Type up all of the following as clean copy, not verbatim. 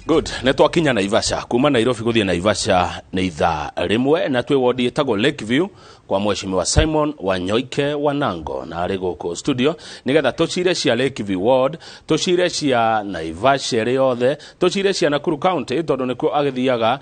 Good, nĩ twakinya Naivasha. Kuma Nairobi gũthiĩ Naivasha nĩ ithaa rĩmwe, na twĩ wodi ĩtagwo Lakeview kwa Mheshimiwa Simon Wanyoike Wanango, na arĩ gũkũ studio nĩgetha tũcire cia Lakeview Ward, tũcire cia Naivasha ĩrĩ yothe, tũcire cia Nakuru County, tondũ nĩkuo agĩthiaga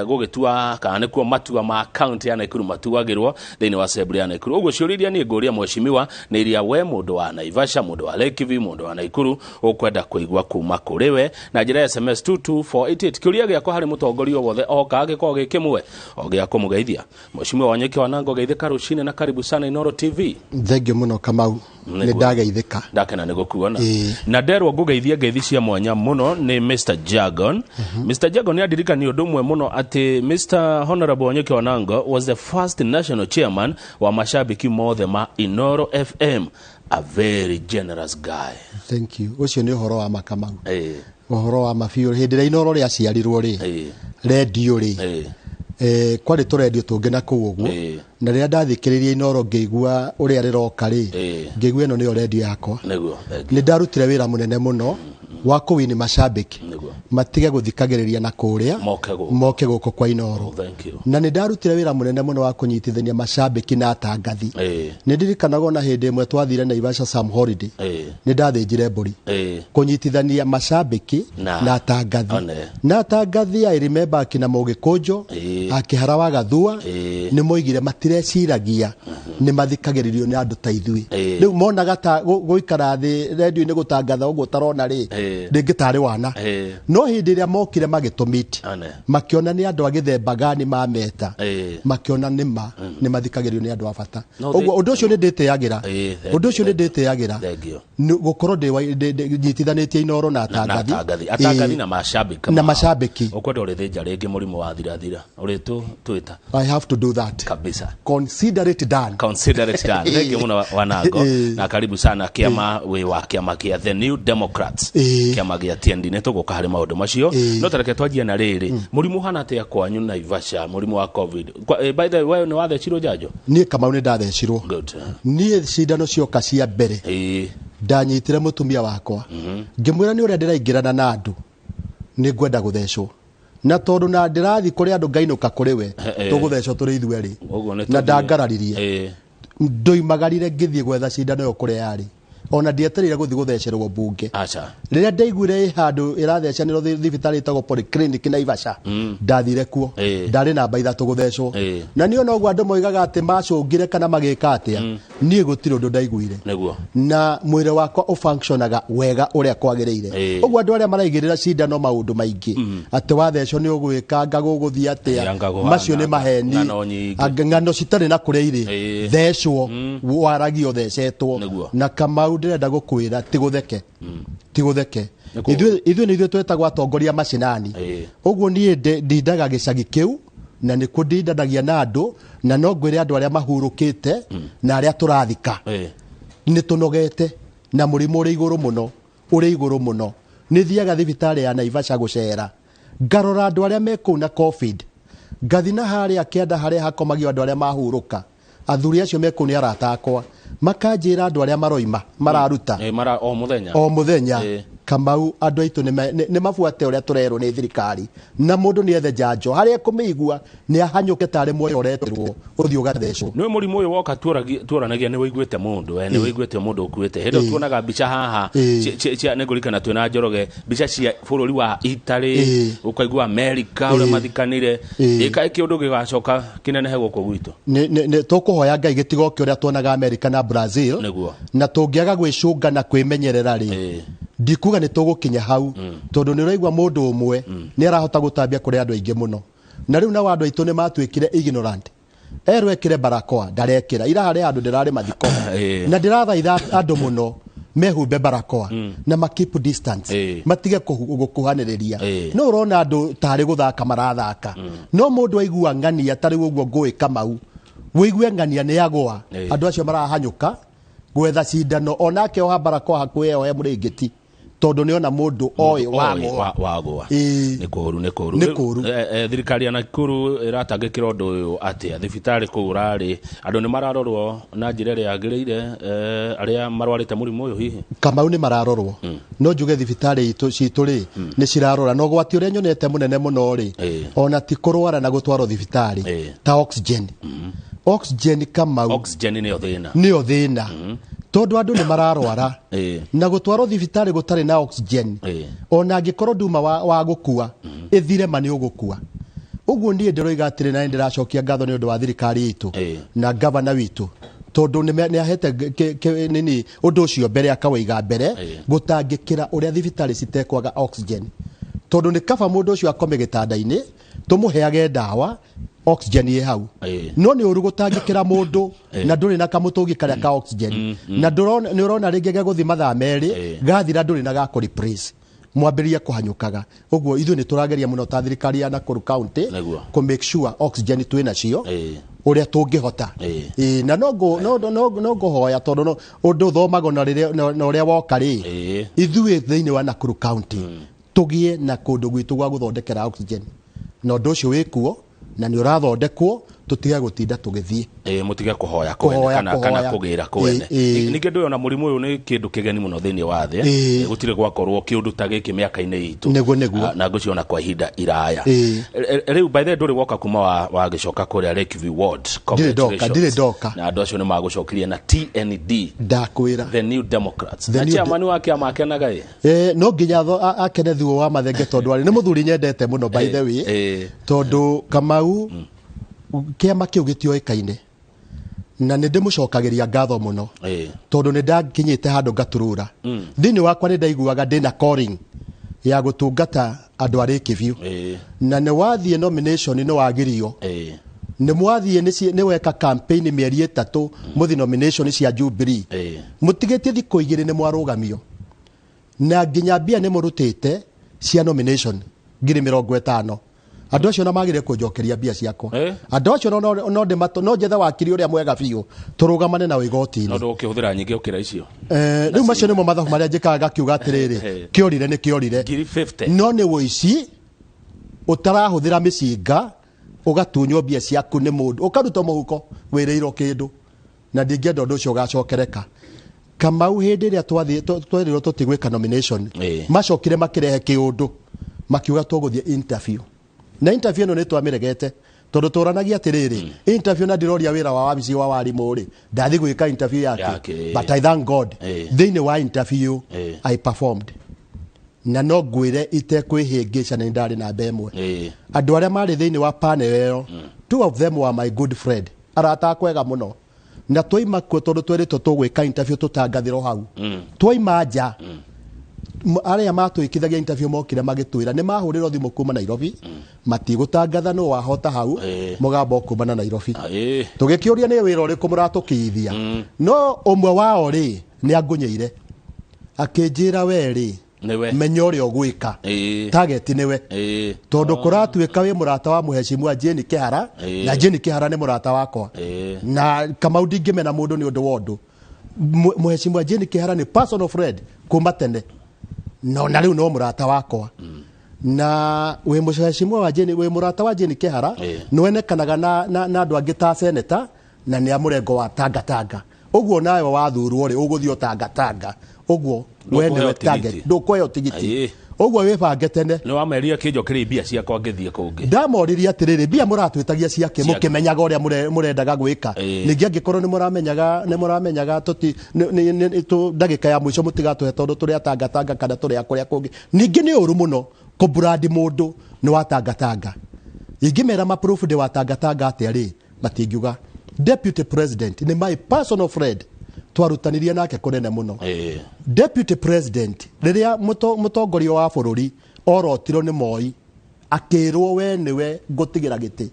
gũgĩtua kana nĩkuo matua ma county ya Nakuru matuagĩrwo thĩinĩ wa assembly ya Nakuru. Ũguo ciũria iria niĩ ngũria mheshimiwa nĩ iria we mũndũ wa Naivasha, mũndũ wa Lakeview, mũndũ wa Nakuru ũkwenda kũigua kuma kũrĩ we na njĩra ya SMS 22488. Kĩũria gĩakwa harĩ mũtongoria o wothe oka angĩkorwo gĩ kĩmwe o gĩa kũmũgeithia. Mheshimiwa Wanyoike Wanango, geithĩka rũcinĩ na karibu sana Inooro TV. Thengiũ mũno, Kamau, nĩ ndageithĩka. Ndakena nĩ gũkuona. Na nderwo ngũgeithie ngeithi cia mwanya mũno nĩ Mr Jagon. Mr Jagon nĩ andirikania ũndũ ũmwe mũno, atĩ Mr Honorable Wanyoike Wanango was the first national chairman wa mashabiki mothe ma Inooro FM, a very generous guy. Thank you. Ũcio nĩ ũhoro wa ma, Kamau. Ũhoro wa ma biũ. Hĩndĩ ĩrĩa Inooro rĩaciarirwo rĩ, rendio rĩ, kwarĩ tũrendio tũngĩ na kũu ũguo. Na rĩrĩa ndathikĩrĩirie Inooro ngĩigua ũrĩa rĩroka rĩ, ngĩigua ĩno nĩyo rendio yakwa. Thank you. Nĩ ndarutire wĩra mũnene mũno wa kũwini macambĩki matige gũthikagĩrĩria na kũrĩa, moke gũkũ. Moke gũkũ kwa Inooro. Thank you. Na nĩ ndarutire wĩra mũnene mũno wa kũnyitithania macambĩki na atangathi. Nĩ ndirikanaga ona hĩndĩ ĩmwe twathire Naivasha some holiday, nĩ ndathĩnjire mbũri kũnyitithania macambĩki na atangathi. Na atangathi, I remember akina Mũgĩkũnjũ, akĩhara wa Gathua, nĩ moigire matireciragia nĩ mathikagĩrĩrio nĩ andũ ta ithuĩ. Rĩu monaga ta gũikara thĩ rendio-inĩ gũtangatha ũguo ũtarona rĩ, rĩngĩ tarĩ wana. No hĩndĩ ĩrĩa mokire magĩtũmiti, makĩona nĩ andũ a gĩthemba gani mameta, makĩona nĩ ma nĩ mathikagĩrĩrio nĩ andũ a bata. No ũguo ũndũ ũcio nĩ ndĩtĩagĩra. Thank ũndũ ũcio you, nĩ ndĩtĩagĩra. Thank you. Gũkorwo nyitithanĩtie Inooro na na atangathi. atangathi na macambĩki. Na macambĩki. Ũkwenda ũrĩthĩnja rĩngĩ mũrimũ wa thirathira ũrĩtũ twĩta. I have to do that. Kabisa. Consider it done. Consider it done. Thank you mũno, Wanango, na karibu sana. Kĩama wĩ wa kĩama kĩa The New Democrats, kĩama gĩa TND. Nĩ tũgũka harĩ maũndũ macio, no tareke twanjie na rĩrĩ, mũrimũ ũhana atĩa kwanyu Naivasha, mũrimũ wa COVID? By the way, nĩ wathecirwo njanjo? Niĩ, Kamau, nĩ ndathecirwo. Good. Niĩ cindano cioka cia mbere, ndanyitire mũtumia wakwa ngĩmwĩra nĩ ũrĩa ndĩraingĩrana na andũ, nĩ ngwenda gũthecwo, na tondũ na ndĩrathiĩ kũrĩ andũ ngainũka kũrĩ we, tũgũthecwo tũrĩ ithuerĩ. Ũguo nĩ na tũthiĩ. Ndangararirie, ndoimagarire ngĩthiĩ gwetha cindano ĩyo kũrĩa yarĩ, ona ndietereire gũthiĩ gũthecerwo mbunge. Aca. Rĩrĩa ndaiguire ĩ handũ ĩrathecanĩrwo thibitarĩ ĩtagwo Polyclinic Naivasha, ndathire kuo. Ndarĩ namba 3 gũthecwo. Na niĩ ona ũguo andũ moigaga atĩ macũngire kana magĩka atĩa, niĩ gũtirĩ ũndũ ndaiguire. Na mwĩrĩ wakwa ũfunctionaga wega ũrĩa kwagĩrĩire. Ũguo andũ arĩa maraigĩrĩra cindano maũndũ maingĩ atĩ wathecwo nĩ ũgwĩka anga gũgũthiĩ atĩa, Anga kũhana, macio nĩ maheni. Ng'ano nyingĩ. Ng'ano citarĩ na kũrĩa irĩ. Thecwo waragia ũthecetwo. Na Kamau, ndĩrenda gũkwĩra ti gũtheke, ti gũtheke. Ithuĩ nĩ ithuĩ twetagwo atongoria macinani. Ũguo niĩ ndindaga gĩcagi kĩu na nĩkuo ndindanagia na andũ, na no ngwĩre andũ arĩa mahurũkĩte na arĩa tũrathika, nĩ tũnogete na mũrimũ ũrĩ igũrũ mũno, ũrĩ igũrũ mũno. Nĩ thiaga thibitarĩ ya Naivasha gũcera, ngarora andũ arĩa me kũu na COVID, ngathi na harĩa kĩanda harĩa hakomagio andũ arĩa mahurũka. Athuri acio me kũu nĩ arata akwa, makanjĩra andũ arĩa maroima mararuta Mara o mũthenya. O mũthenya. Kamau, andũ aitũ nĩ mabuate ũrĩa tũrerwo nĩ thirikari, na mũndũ nĩ ethe njanjo harĩa ekũmĩigua, nĩ ahanyũke tarĩ muoyo ũreterwo ũthiĩ ũgathecwo. Nĩ mũrimũ ũyũ woka tuoranagia, nĩ wĩiguĩte mũndũ nĩ wĩiguĩte mũndũ ũkuĩte hĩndĩ ĩyo tuonaga mbica haha cia nĩ ngũririkana twĩna Njoroge, mbica cia bũrũri wa Italy, ũkaigua America ũrĩa mathikanire. Ĩka kĩũndũ gĩgacoka kĩnenehe gũkũ gwitũ. Nĩ tũkũhoya Ngai gĩtigoke ũrĩa tuonaga America na Brazil. Na tũngĩaga gwĩcũnga na kwĩmenyerera rĩ, ndikuga nĩ tũgũkinya hau, tondũ nĩ ũraigua mũndũ ũmwe nĩ arahota gũtambia kũrĩ andũ aingĩ mũno. Na rĩu nao andũ aitũ nĩ matuĩkire ignorant. Erwo ekĩre barakoa, ndarekĩra. Ira harĩ handũ ndĩrarĩ mathiko, na ndĩrathaitha andũ mũno mehumbe barakoa na ma keep distance, matige gũkuhanĩrĩria. No ũrona andũ tarĩ gũthaka marathaka. No mũndũ aigua ng'ania tarĩ ũguo ngũĩ, Kamau, wĩigue ng'ania nĩ agũa, andũ acio marahanyũka gwetha cindano, onake oha barakoa hakuhĩ ohe mũrĩngĩti. Tondũ nĩona mũndũ oĩ wagwa. Wagwa. Ĩĩ. Nĩ kũru, nĩ kũru. Nĩ kũru. Thirikari ya Nakuru ĩratangĩkĩra ũndũ ũyũ atĩa? Thibitarĩ kũu ũrarĩ, andũ nĩ mararorwo na njĩra ĩrĩa yagĩrĩire, arĩa marwarĩte mũrimũ ũyũ hihi? Kamau, nĩ mararorwo. No njuge thibitarĩ itũ citũ rĩ, nĩ cirarora, na ũgwati ũrĩa nyonete mũnene mũno rĩ, ona ti kũrwara na gũtwarwo thibitarĩ, ta oxygen. Oxygen, Kamau. Oxygen nĩyo thĩna. Nĩyo thĩna, tondũ andũ nĩ mararwara na gũtwarwo thibitarĩ gũtarĩ na oxygen, ona angĩkorwo nduma wa gũkua ĩthire, ma nĩ ũgũkua. Ũguo niĩ ndĩroiga atĩrĩ, na nĩ ndĩracokia ngatho nĩ ũndũ wa thirikari itũ na gavana witũ, tondũ nĩ ahete nini ũndũ ũcio mbere, akawĩiga mbere, gũtangĩkĩra ũrĩa thibitarĩ citekwaga oxygen, tondũ nĩ kaba mũndũ ũcio akome gĩtanda-inĩ, tũmũheage ndawa, oxygen ĩ hau. No nĩ ũru gũtangĩkĩra mũndũ na ndũrĩ na kamũtũngi karĩa ka oxygen, na nĩ ũrona rĩngĩ gegũthiĩ mathaa 2, gathira ndũrĩ na ga kũ replace, mwambĩrĩrie kũhanyũkaga. Ũguo ithuĩ nĩ tũrageria mũno ta thirikari ya Nakuru County kũ make sure oxygen twĩ nacio ũrĩa tũngĩhota. Ĩĩ, na no ngũhoya, tondũ no ũndũ ũthomagwo na rĩrĩa na ũrĩa woka rĩ, ithuĩ thĩinĩ wa Nakuru County tũgĩe na kũndũ gwitũ gwa gũthondekera oxygen, na ũndũ ũcio wĩkuo na nĩ ũrathondekwo, tũtige gũtinda tũgĩthiĩ Ĩĩ, mũtige kũhoya kwene Kũhoya, kana kũhoya. kũgĩra kwene. Ĩĩ. Ningĩ ndũyũ na mũrimũ ũyũ nĩ kĩndũ kĩgeni mũno thĩinĩ wa thĩ. Gũtirĩ gwakorwo kĩũndũ ta gĩkĩ mĩaka-inĩ itũ. Nĩguo. Ah, na ngũciona kwa ihinda iraya. Rĩu by the way, ndũrĩ woka kuma wagĩcoka kũrĩa Lakeview Ward. Ndirĩ ndoka, Congratulations. ndirĩ ndoka. Na andũ acio nĩ magũcokirie na TND, Ndakwĩra. The New Democrats. The Na New chairman wa kĩama akenaga ĩ? No nginya akene thuo wa mathenge, tondũ arĩ nĩ mũthuri nyendete mũno, by the way, tondũ Kamau, kĩama kĩu gĩtioĩkaine, na nĩ ndĩmũcokagĩria ngatho mũno, tondũ nĩ ndakinyĩte handũ ngaturura thĩinĩ wakwa, nĩ ndaiguaga ndĩna calling ya gũtungata andũ a Lakeview, na nĩ wathiĩ nomination, nĩ wagirio, nĩ mwathiĩ, nĩ weka campaign mĩeri 3 mũthi nomination cia Jubilee, mũtigĩtie thikũ 2 nĩ mwarũgamio, na nginya mbia nĩ mũrutĩte cia nomination 50,000. Andũ acio na magĩrĩire kũnjokeria mbia ciakwa. Andũ acio no njethe wakiri ũrĩa mwega biũ, tũrũgamane nao igoti-inĩ. No ndũgũkĩhũthĩra nyingĩ gũkĩra icio. Rĩu macio nĩmo mathabu marĩa njĩkaga, ngakiuga atĩrĩrĩ, kĩorire nĩ kĩorire. Ngiri 50. No nĩ ũici ũtarahũthĩra mĩcinga, ũgatunywo mbia ciaku nĩ mũndũ, ũkarutwo mũhuko wĩrĩirwo kĩndũ, na ndingĩenda ũndũ ũcio ũgacokereka. Kamau, hĩndĩ ĩrĩa twathiĩ twerirwo tũtigwĩka nomination, macokire makĩrehe kĩũndũ, makiuga tũgũthiĩ interview, na interview ĩno nĩ twamĩregete, tondũ tũranagia atĩrĩrĩ, interview, na ndiroria wĩra wa wabici wa warimũ rĩ, ndathi gwĩka interview yake? Yake. But I thank God, thĩinĩ wa interview I performed, na no ngwĩre itekwĩhĩngĩca nĩ ndarĩ namba 1. Andũ arĩa marĩ thĩinĩ wa panel ĩyo, two of them were my good friend, arata akwega mũno, na twaima kuo, tondũ twerĩtwo tũgwĩka interview tũtangathĩrwo hau, twaima nja, arĩa matwĩkithagia interview mokire magĩtwĩra nĩ mahũrĩrwo thimũ kuma Nairobi, matigũtangatha nũ wahota hau, mũgambo kumana Nairobi. Tũgĩkĩũria nĩ wĩra ũrĩkũ mũratũkiithia, no ũmwe wao rĩ, nĩ angũnyĩire akĩnjĩra, we rĩ, Nĩwe. menya ũrĩa ũgwĩka, target nĩwe, tondũ kũratuĩka wĩ mũrata wa mũhecimua Jane Kĩhara, na Jane Kĩhara nĩ mũrata wakwa, na Kamau ndingĩmena mũndũ nĩ ũndũ wa ũndũ. Mũhecimua Jane Kĩhara nĩ personal friend kuma tene, no na rĩu no mũrata wakwa, na wĩ mũhecimua wa Jane, wĩ mũrata wa Jane Kĩhara, nĩwenekanaga na andũ angĩ ta seneta, na nĩ a mũrengo wa tangatanga. Ũguo nawe wathurwo rĩ, ũgũthiĩ o tangatanga ũguo, we Ndũkũheo nĩwe target. tigiti. Ndũkũheo tigiti. Ũguo wĩbange tene. Nĩ wameria kĩnjokeria mbia ciakwa ngĩthiĩ kũngĩ. Ndamoririe atĩrĩrĩ, mbia mũratwĩtagia ciake Ciake. Mũkĩmenyaga ũrĩa mũrendaga gwĩka? Ningĩ angĩkorwo nĩ mũramenyaga tũti ndagĩka ya mũico mũtigatũhe, tondũ tũrĩ atangatanga kana tũrĩ a kũrĩa kũngĩ. Ningĩ nĩ ũru mũno kũbrandi mũndũ nĩ watangatanga. Ingĩmera maproof ndĩ watangatanga atĩa rĩ, matingiuga. Deputy president nĩ my personal friend, twarutanirie nake kũnene mũno. Deputy president, rĩrĩa mũtongoria wa bũrũri orotirwo nĩ Moi, akĩrwo we nĩwe ngũtigĩra gĩtĩ,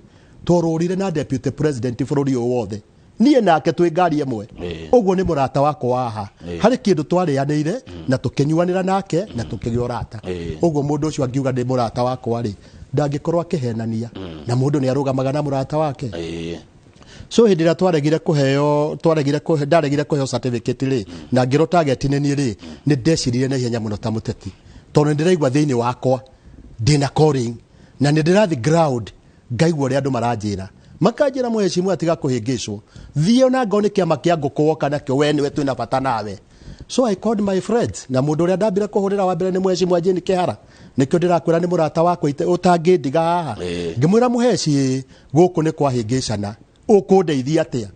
twarũrire na deputy president bũrũri ũyũ wothe, niĩ nake twĩ ngari ĩmwe. Ũguo nĩ mũrata wakwa waha, harĩ kĩndũ twarĩanĩire na tũkĩnyuanĩra nake na tũkĩgĩa ũrata. Ũguo mũndũ ũcio angiuga ndĩ mũrata wakwa rĩ, ndangĩkorwo akĩhenania, na mũndũ nĩ arũgamaga na mũrata wake. So hĩndĩ ĩrĩa twaregire kũheo twaregire kũhe ndaregire kũheo certificate rĩ, na ngĩrwo target nĩ niĩ rĩ, nĩ ndeciririe na ihenya mũno ta mũteti, tondũ nĩ ndĩraigua thĩinĩ wakwa ndĩna calling, na nĩ ndĩrathiĩ ground ngaigua ũrĩa andũ maranjĩra, makanjĩra mheshimiwa tiga kũhĩngĩcwo, thiĩ ona ngorwo nĩ kĩama kĩa ngũkũ woka nakĩo, we nĩwe twĩna bata nawe. So I called my friends, na mũndũ ũrĩa ndambire kũhũrĩra wa mbere nĩ mheshimiwa Jane Kĩhara, nĩkĩo ndĩrakwĩra nĩ mũrata wakwa ũtangĩndiga haha. Ngĩmwĩra mũheci, gũkũ nĩ kwahĩngĩcana, ũkũndeithia atĩa?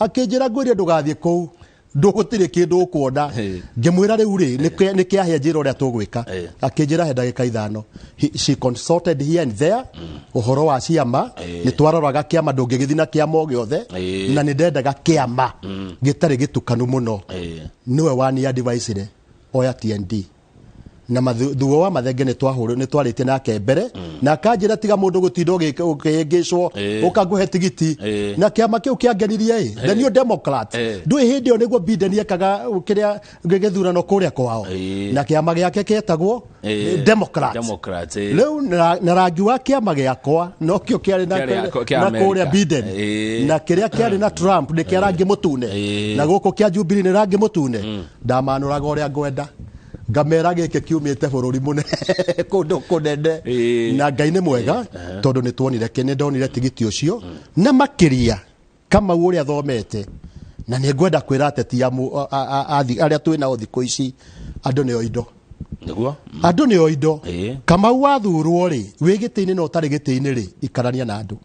Akĩnjĩra ngwĩrie ndũgathiĩ kũu, ndũgũtirĩ kĩndũ ũkuona. Ngĩmwĩra rĩu rĩ, nĩ kĩahĩa, njĩra ũrĩa tũgwĩka. Akĩnjĩra he ndagĩka 5. She consulted here and there ũhoro wa ciama. Nĩ twaroraga kĩama, ndũngĩgĩthiĩ na kĩama o gĩothe, na nĩ ndendaga kĩama gĩtarĩ gĩtukanu mũno. Nĩwe wani advice oya TND na thuo wa Mathenge, nĩ twahũrĩ nĩ twarĩtie nake mbere, na akanjĩra tiga mũndũ gũtinda ũkĩhĩngĩcwo, ũka ngũhe tigiti. Na kĩama kĩu kĩangenirie ĩ, The New Democrat. Ndũĩ hĩndĩ ĩyo nĩguo Biden ekaga kĩrĩa gĩthurano kũrĩa kwao, na kĩama gĩake kĩetagwo Democrat. Democrat. Rĩu na rangi wa kĩama gĩakwa nokĩo kĩarĩ na Kĩarĩ kĩa na kũrĩa America. Biden, na kĩrĩa kĩarĩ na Trump nĩ kĩa rangi mũtune, na gũkũ kĩa Jubilee nĩ rangi mũtune. Ndamanũraga ũrĩa ngwenda, ngamera gĩkĩ kiumĩte bũrũri mũnene, kũndũ kũnene. Na Ngai nĩ mwega, tondũ nĩ tuonire nĩ ndonire tigiti ũcio, na makĩria Kamau ũrĩa thomete, na nĩ ngwenda kwĩra ateti arĩa twĩ nao thikũ ici, andũ nĩo indo. Andũ nĩo indo. Kamau, wathurwo rĩ, wĩ gĩtĩ-inĩ na ũtarĩ gĩtĩ-inĩ rĩ, ikarania na andũ,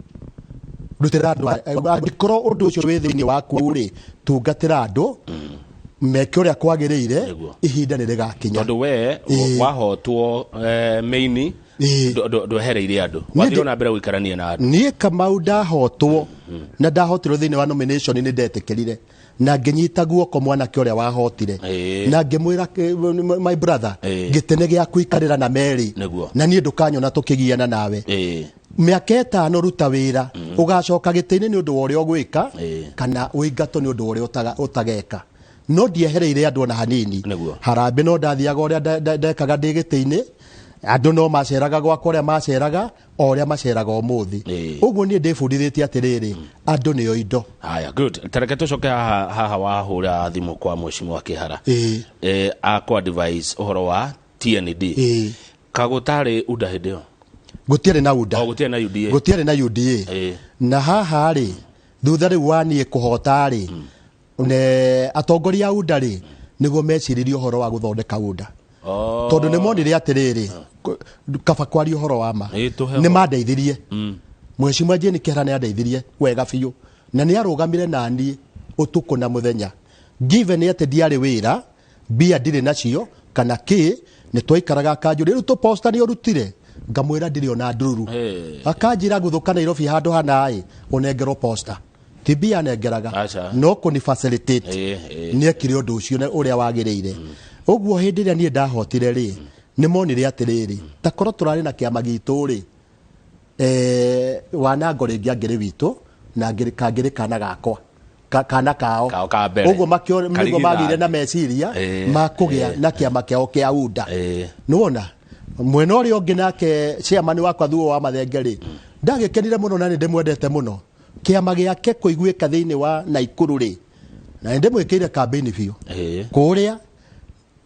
rutĩra andũ, angĩkorwo ũndũ ũcio wĩ thĩinĩ waku rĩ, tungatĩra andũ meke ũrĩa kwagĩrĩire. Ihinda nĩ rĩgakinya. Tondũ we wahotwo maini, ndwehereire andũ, wathire na mbere gũikarania na andũ. Niĩ Kamau ndahotwo, na ndahotirwo thĩinĩ wa nomination, nĩ ndetĩkĩrire na ngĩnyita guoko mwanake ũrĩa wahotire, na ngĩmwĩra, "My brother, gĩtĩ nĩ gĩaku, ikarĩra na merĩ, na niĩ ndũkanyona tũkĩgiana nawe. Mĩaka 5 ruta wĩra, ũgacoka gĩtĩ-inĩ nĩ ũndũ wa ũrĩa ũgwĩka, kana ũingatwo nĩ ũndũ wa ũrĩa ũtageka." No ndiehereire andũ ona hanini. Harambĩ no ndathiaga ũrĩa ndekaga ndĩ gĩtĩ-inĩ, andũ no maceraga gwakwa ũrĩa maceraga, o ũrĩa maceraga ũmũthĩ. Ũguo niĩ ndĩbundithĩtie atĩrĩrĩ, andũ nĩo indo. Haya, good. Tareke tũcoke haha haha wahũra thimũ kwa mheshimiwa Kĩhara, akũ advise ũhoro wa TND. Kagũtarĩ UDA hĩndĩ ĩyo? Gũtiarĩ na UDA. O gũtiarĩ na UDA? Gũtiarĩ na UDA. Na haha rĩ, thutha rĩu wa niĩ kũhota rĩ, ne atongoria a UDA rĩ, nĩguo meciririe ũhoro wa gũthondeka UDA, tondũ nĩ monire atĩrĩrĩ, kaba kwaria ũhoro wa ma, Tũhe nĩ ũhoro. Mandeithirie. Mheshimiwa Jane Kĩhara nĩ andeithirie wega biũ, na nĩ arũgamire naniĩ ũtukũ na mũthenya, given atĩ ndiarĩ wĩra, mbia ndirĩ nacio kana kĩ, nĩ twaikaraga akanjũria, "Rĩu tũposta nĩ ũrutire?" Ngamwĩra ndirĩ ona ndururu. Akanjĩra guthũka Nairobi handũ hana ĩ ũnengerwo posta, ti mbia anengeraga, Aca. no kũni facilitate. Ĩĩ, ĩĩ. Nĩ ekire ũndũ ũcio ũrĩa wagĩrĩire. Ũguo hĩndĩ ĩrĩa niĩ ndahotire rĩ, nĩ monire atĩrĩrĩ, ta korwo tũrarĩ na kĩama gitũ rĩ, wanango rĩngĩ angĩrĩ witũ na kangĩrĩ kana gakwa, kana kao. Kao ka mbere. Ũguo nĩguo Karigithathi. magĩire na meciria ma kũgĩa na kĩama kĩao kĩa UDA. Nĩwona mwena ũrĩa ũngĩ nake chairman wakwa Thuo wa Mathenge rĩ, ndagĩkenire mũno na nĩ ndĩmwendete mũno, kĩama gĩake kũiguĩka thĩinĩ wa Naikuru rĩ, na nĩ ndĩmwĩkĩire kambĩini biũ kũrĩa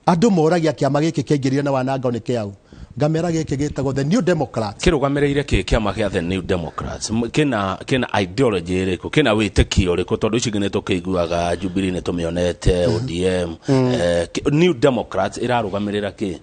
andũ moragia kĩama gĩkĩ kĩaingĩrire na wanango nĩ kĩau, ngamera gĩkĩ gĩtagwo The New Democrat. Kĩrũgamĩrĩire kĩ kĩama kĩa The New Democrats? Kĩna ideology ĩrĩkũ, kĩna wĩtĩkio ũrĩkũ? Tondũ ici ingĩ nĩ tũkĩiguaga, Jubilee nĩ tũmĩonete, ODM, New Democrats ĩrarũgamĩrĩra kĩ?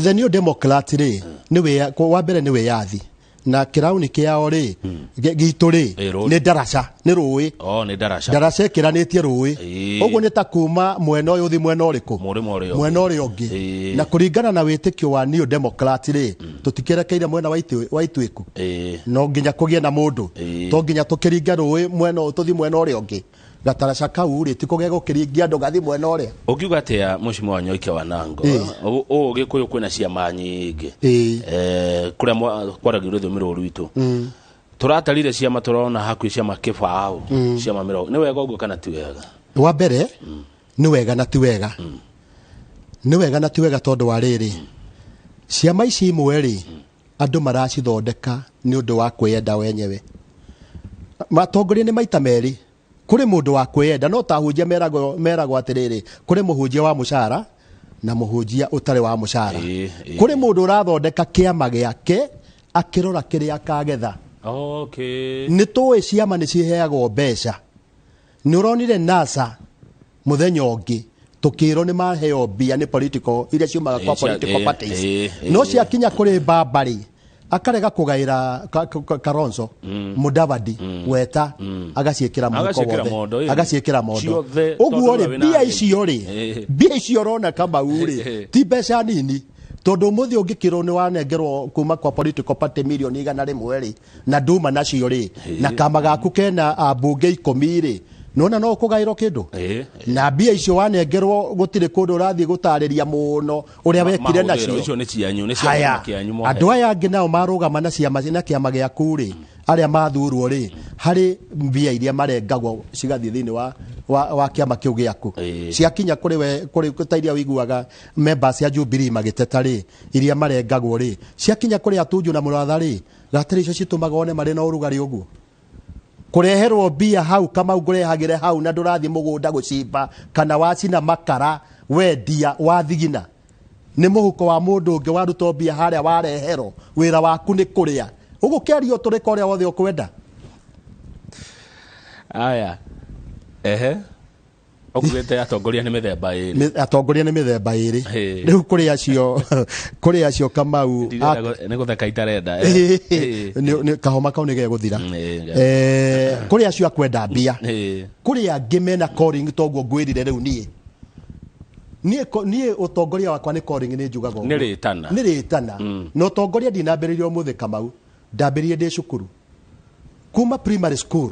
The New Democrat rĩ, nĩ wa mbere nĩ wĩyathi, na kĩrauni kĩao rĩ, gitũ rĩ, Rũĩ. Nĩ ndaraca, nĩ rũĩ. O nĩ ndaraca. Ndaraca ĩkĩranĩtie rũĩ. Ũguo nĩ ta kuma mwena ũyũ ũthi mwena ũrĩkũ? Mũrĩmo ũrĩa ũngĩ. Mwena ũrĩa ũngĩ. Na kũringana na wĩtĩkio wa New Democrat rĩ, tũtikĩrekeire mwena wa ituĩku, no nginya kũgĩe na mũndũ, to nginya tũkĩringe rũĩ mwena ũyũ tũthi mwena ũrĩa ũngĩ. Gataraca kau rĩ, ti kũgĩa gũkĩringia andũ gathi mwena ũrĩa. Ũngiuga atĩa, mheshimiwa Wanyoike Wanango, ũũ Gĩkũyũ kwĩna ciama nyingĩ, kũrĩa kwaragio rũthiomi rũrũ rwitũ, tũratarire ciama, tũrona hakuhĩ ciama 20, ciama 20. Nĩ wega ũguo kana ti wega? Wa mbere nĩ wega na ti wega. Nĩ wega na ti wega, tondũ wa rĩrĩ, ciama ici imwe rĩ, andũ maracithondeka nĩ ũndũ wa kwĩyenda wenyewe. Matongoria nĩ maita merĩ. Kũrĩ mũndũ wa kwĩyenda, no ta ahunjia meragwo atĩrĩrĩ, kũrĩ mũhunjia wa mũcara na mũhunjia ũtarĩ wa mũcara. Kũrĩ mũndũ ũrathondeka kĩama gĩake akĩrora kĩrĩa akagetha. Okay. Nĩ tũĩ ciama nĩ ciheagwo mbeca. Nĩ ũronire NASA mũthenya ũngĩ tũkĩrwo nĩ maheo mbia nĩ political iria ciumaga kwa political parties. No ciakinya kũrĩ baba rĩ, akarega kũgaĩra Kalonzo, Mudavadi, Weta, agaciĩkĩra mũhuko wothe, agaciĩkĩra mondo. Ũguo rĩ, mbia icio rĩ, mbia icio ũrona Kamau rĩ, ti mbeca nini. Tondũ ũmũthĩ ũngĩkĩrwo nĩ wanengerwo kuma kwa political party milioni 100 rĩ, na nduma nacio rĩ, na kama gaku kena ambunge 10 rĩ, nona no ũkũgaĩrwo kĩndũ. Na mbia icio wanengerwo gũtirĩ kũndũ ũrathiĩ gũtarĩria mũno ũrĩa wekire nacio. Icio nĩ cianyu, nĩ cia kĩanyu mohe. Andũ aya angĩ nao marũgama na ciama na kĩama gĩaku rĩ, arĩa mathurwo rĩ, harĩ mbia iria marengagwo cigathiĩ thĩinĩ wa kĩama kĩu gĩaku. Ciakinya kũrĩ we, kũrĩ ta iria wĩiguaga members ya Jubilee magĩteta rĩ, iria marengagwo rĩ, ciakinya kũrĩ Atunju na Mũratha rĩ, gatĩrĩ icio citũmaga one marĩ na ũrugarĩ ũguo. Kũreherwo mbia hau Kamau ngũrehagĩre hau na ndũrathiĩ mũgũnda gũcimba kana wacina makara wendia wathigina. Nĩ mũhuko wa mũndũ ũngĩ warutwo mbia harĩa wareherwo, wĩra waku nĩ kũrĩa. Ũgũkĩaria ũtũrĩka ũrĩa wothe ũkwenda. Aya. Ehe. Ũkugĩte atongoria nĩ mĩthemba ĩrĩ. Atongoria nĩ mĩthemba ĩrĩ. Rĩu kũrĩ acio Kamau nĩ gũtheka itarenda. Kahoma kau nĩ gegũthira. Kũrĩ acio akwenda mbia. Kũrĩ angĩ mena calling toguo ngwĩrire rĩu niĩ. Niĩ ũtongoria wakwa nĩ calling, nĩ njugaga ũguo. Nĩ rĩtana. Nĩ rĩtana. Na ũtongoria ndinambĩrĩria ũmũthĩ Kamau, ndambĩrĩirie ndĩ cukuru. Kuma primary school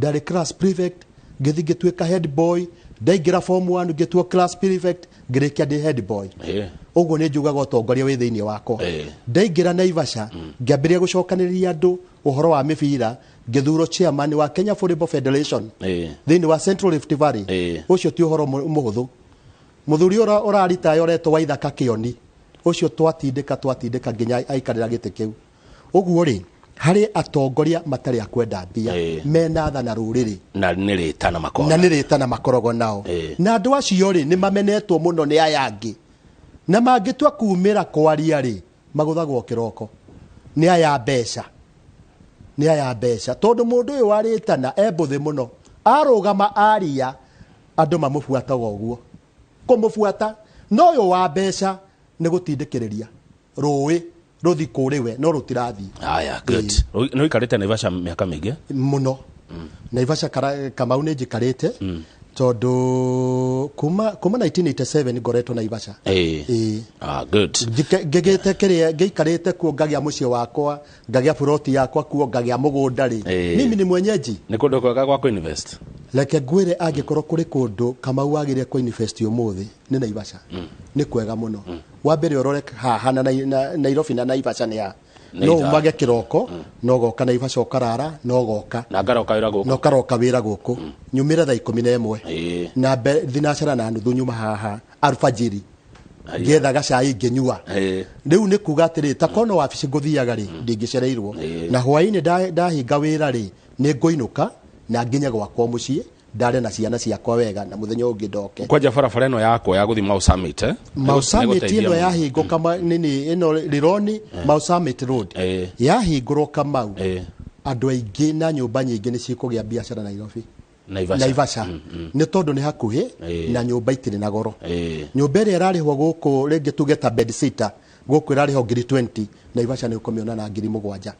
ndarĩ class prefect, ngĩthiĩ ngĩtuĩka head boy, ndaingĩra form 1 ngĩtuo class prefect, ngĩrĩkia ndĩ head boy. Ũguo nĩ njugaga ũtongoria wĩ thĩinĩ wakwa. Ndaingĩra Naivasha, ngĩambĩrĩria gũcokanĩrĩria andũ ũhoro wa mĩbira, ngĩthurwo chairman wa Kenya Volleyball Federation thĩinĩ wa Central Rift Valley. Ũcio ti ũhoro mũhũthũ. Mũthuri ũrĩa ũraritaya ũretwo Waithaka Kĩoni, ũcio twatindĩka nginya aikarĩra gĩtĩ kĩu. Ũguo rĩ, harĩ atongoria matarĩ a kwenda mbia, mena tha na rũrĩrĩ, na nĩ rĩtana makoragwo, na nĩ rĩtana makoragwo nao. Na andũ acio rĩ, nĩ mamenetwo mũno nĩ aya angĩ, na mangĩtua kumĩra kwaria rĩ, magũthagwo kĩroko nĩ aya mbeca, nĩ aya mbeca. Tondũ mũndũ ũyũ wa rĩtana e mbũthĩ mũno, arũgama aria andũ mamũbuataga ũguo, kũmũbuata. No ũyũ wa mbeca nĩ gũtindĩkĩrĩria rũĩ rũthi kũrĩ we, no rũtirathiĩ. Aya, good. Nĩ ũikarĩte Naivasha mĩaka mĩingĩ? Mũno. Naivasha Kamau nĩ njikarĩte, tondũ kuma 1987 ngoretwo Naivasha. Ah, good. Ngĩgĩte kĩrĩa, ngĩikarĩte kuo, ngagĩa mũciĩ wakwa, ngagĩa buroti yakwa kuo, ngagĩa mũgũnda rĩ. Mimi ni mwenyeji. Nĩ kũndũ kwega gwa kũ-invest? Reke ngwĩre, angĩkorwo kũrĩ kũndũ Kamau wagĩrĩire kũ-invest ũmũthĩ nĩ Naivasha. Nĩ kwega mũno. Wa mbere ũrore haha na Nairobi na Naivasha nĩ ha. No umage kĩroko, no goka Naivasha ũkarara, no goka. Na ngaroka wĩra gũkũ. Na ũkaroka wĩra gũkũ. Nyumĩre thaa 11. Na thinacara na nuthu nyuma haha alfajiri. Ngĩetha gacai ngĩnyua. Rĩu nĩ kuga atĩrĩ, ta korwo no wabici ngũthiaga rĩ, ndingĩcereirwo. Na hwaĩ-inĩ ndahinga wĩra rĩ, nĩ ngũinũka na nginye gwakwa mũciĩ, ndare na ciana ciakwa wega, na mũthenya ũngĩ ndoke. Kwanja barabara ĩno yakwa ya gũthiĩ Mau Summit, Mau Summit ĩno yahingũka nini ĩno Rironi, Mau Summit Road. Yahingũrwo Kamau, andũ aingĩ na nyũmba nyingĩ nĩ cikũgĩa biacara Nairobi. Naivasha. Nĩ tondũ nĩ hakuhĩ na nyũmba itirĩ na goro. Nyũmba ĩrĩa ĩrarĩhwo gũkũ rĩngĩ tuge ta bed sitter, gũkũ ĩrarĩhwo ngiri 20, Naivasha nĩ ũkũmĩona na ngiri 7.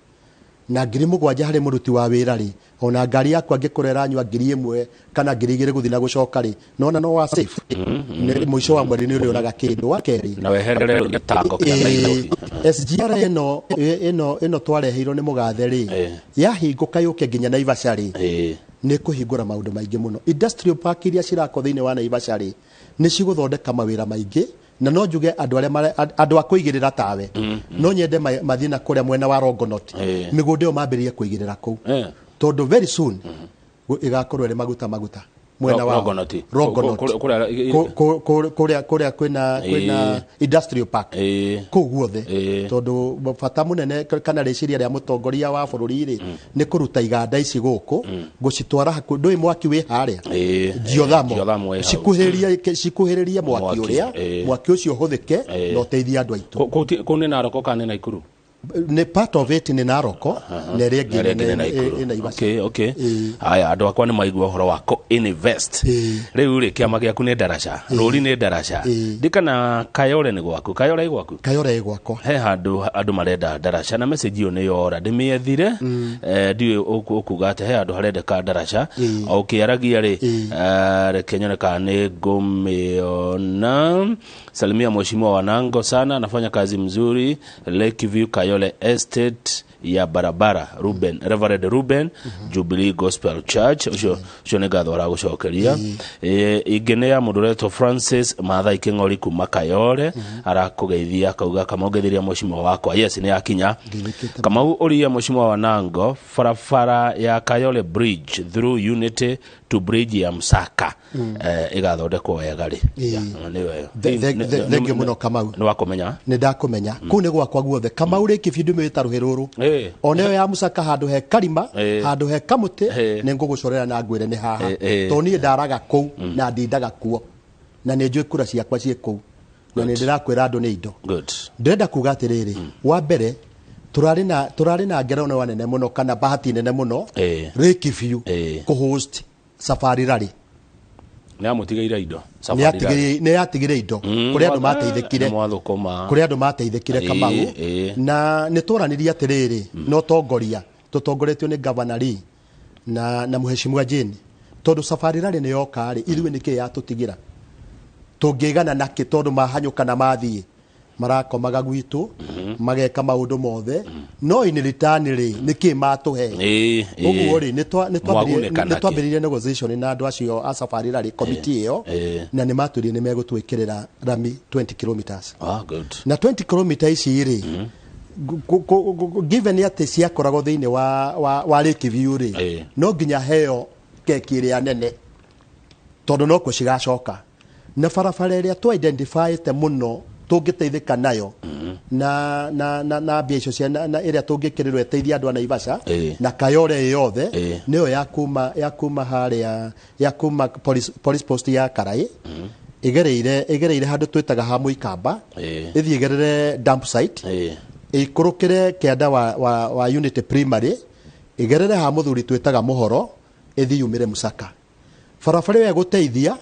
Na ngiri 7 harĩ mũruti wa wĩra rĩ, ona ngari yakwa angĩkorwo ĩranyua ngiri 1 kana ngiri 2 gũthiĩ na gũcoka rĩ, nona no wa safe. Mũico wa mweri nĩ ũrĩonaga kĩndũ. Wa kerĩ, na weherere gĩtango kĩa Nairobi. SGR ĩno twareheirwo nĩ mũgathe rĩ, yahingũka yũke nginya Naivasha rĩ, nĩ kũhingũra maũndũ maingĩ mũno. Industrial park iria cirakwo thĩinĩ wa Naivasha rĩ, nĩ cigũthondeka mawĩra maingĩ, na no njuge andũ arĩa andũ a kũigĩrĩra tawe, no nyende mathiĩ na kũrĩa mwena wa Longonot, mĩgũnda ĩyo mambĩrĩrie kũigĩrĩra kũu, tondũ very soon ĩgakorwo ĩrĩ maguta maguta. Mwena wa Longonot. Longonot. Kũrĩa Kũrĩa kwĩna industrial park kũu guothe, tondũ bata mũnene kana rĩciria rĩa mũtongoria wa bũrũri rĩ, nĩ kũruta iganda ici gũkũ gũcitwara hakuhĩ. Ndũĩ mwaki wĩ harĩa Geothermal. Geothermal Wĩ hau. Cikuhĩrĩrie mwaki Mwaki, ũrĩa mwaki ũcio ũhũthĩke na ũteithie andũ aitũ. Kũu nĩ Naroko kana nĩ Naikuru? Nĩ part of it nĩ Naroko na ĩrĩa ĩngĩ Ĩrĩa ĩngĩ nĩ nĩ Naikuru. nĩ Naivasha. Okay. Haya, andũ akwa nĩ maigua ũhoro wa co-invest. Rĩu rĩ, kĩama gĩaku nĩ Ndaraca, rũri nĩ Ndaraca. Ndikana Kayore nĩ gwaku, Kayore ĩ gwaku? Kayore ĩ gwakwa. He handũ andũ marenda ndaraca na message ĩyo nĩ yora ndĩmĩethire. Ndiũĩ ũkuga atĩ he handũ harendeka ndaraca. O ũkĩaragia rĩ, reke nyone kana nĩ ngũmĩona. Salimia mheshimiwa Wanango sana, anafanya kazi mzuri Lakeview Kayole Estate ya barabara. Ruben, Reverend Ruben, Jubilee Gospel Church. Ũcio nĩ ngatho aragũcokeria. Ingĩ nĩ ya mũndũ ũretwo Francis Mathai Kĩng'ori kuma Kayole, arakũgeithia akauga kamongetheria mheshimiwa wakwa. Yes, nĩ yakinya. Ngeithĩkĩte. Kamau, ũria mheshimiwa Wanango barabara ya Kayole Bridge through Unity to bridge ya Msaka ĩgathondekwo wega rĩ. Ya, nĩyo ĩyo. Thengiũ mũno, Kamau. Nĩ wakũmenya. Nĩ ndakũmenya, kũu nĩ gwakwa guothe, Kamau. Rĩ kĩbi ndũmĩte rũhĩ rũrũ ona ĩyo ya Mũcaka, handũ he karima, handũ he kamũtĩ, nĩ ngũgũcorera na ngwĩre nĩ haha, tondũ niĩ ndaraga kũu na ndindaga kuo na nĩ njũĩ kura ciakwa ciĩ kũu na nĩ ndĩrakwĩra andũ nĩ indo. Ndĩrenda kuga atĩrĩrĩ, wa mbere tũrarĩ na ngerenwa nene mũno kana bahati nene mũno Lakeview kũhost Safari Rally. Nĩ amũtigĩire indo. Nĩ Safari Rally. Nĩ yatigire indo kũrĩ andũ mateithĩkire. Nĩ mwathũkũma. Kũrĩ andũ mateithĩkire, Kamau. Na nĩ twaranirie atĩrĩrĩ na ũtongoria tũtongoretio nĩ Governor Lee na Mheshimiwa Jane, tondũ Safari Rally nĩ yoka rĩ, ithuĩ nĩkĩ yatũtigĩra tũngĩgana nakĩ? Tondũ mahanyũka na mathiĩ marakomaga gwitũ, mageka maũndũ mothe, no in return rĩ, nĩkĩ matũhe? Ũguo rĩ, Mwagunĩka nĩ nakĩ? Twambĩrĩirie negotiation na andũ acio a Safari Rally committee ĩyo, na nĩ matwĩrire nĩ megũtwĩkĩrĩra rami 20 kilometers. Ah, good. Na 20 kilomita ici rĩ, given atĩ ciakoragwo thĩinĩ wa Lakeview rĩ, no nginya heo keki ĩrĩa nene, tondũ nokuo cigacoka na barabara ĩrĩa twa identifyĩte mũno tũngĩteithĩka nayo na mbia icio cia na ĩrĩa tũngĩkĩrĩrwo ĩteithie andũ a Naivasha na Kayore ĩ yothe, nĩyo ya kuma harĩa ya kuma police post ya Karai, ĩgereire handũ twĩtaga ha Mũikamba, ĩthiĩ ĩgerere dump site, ĩikũrũkĩre kĩanda wa Unity Primary, ĩgerere ha mũthuri twĩtaga Mũhoro, ĩthiĩ yumĩre Musaka. Barabara ĩyo ĩgũteithia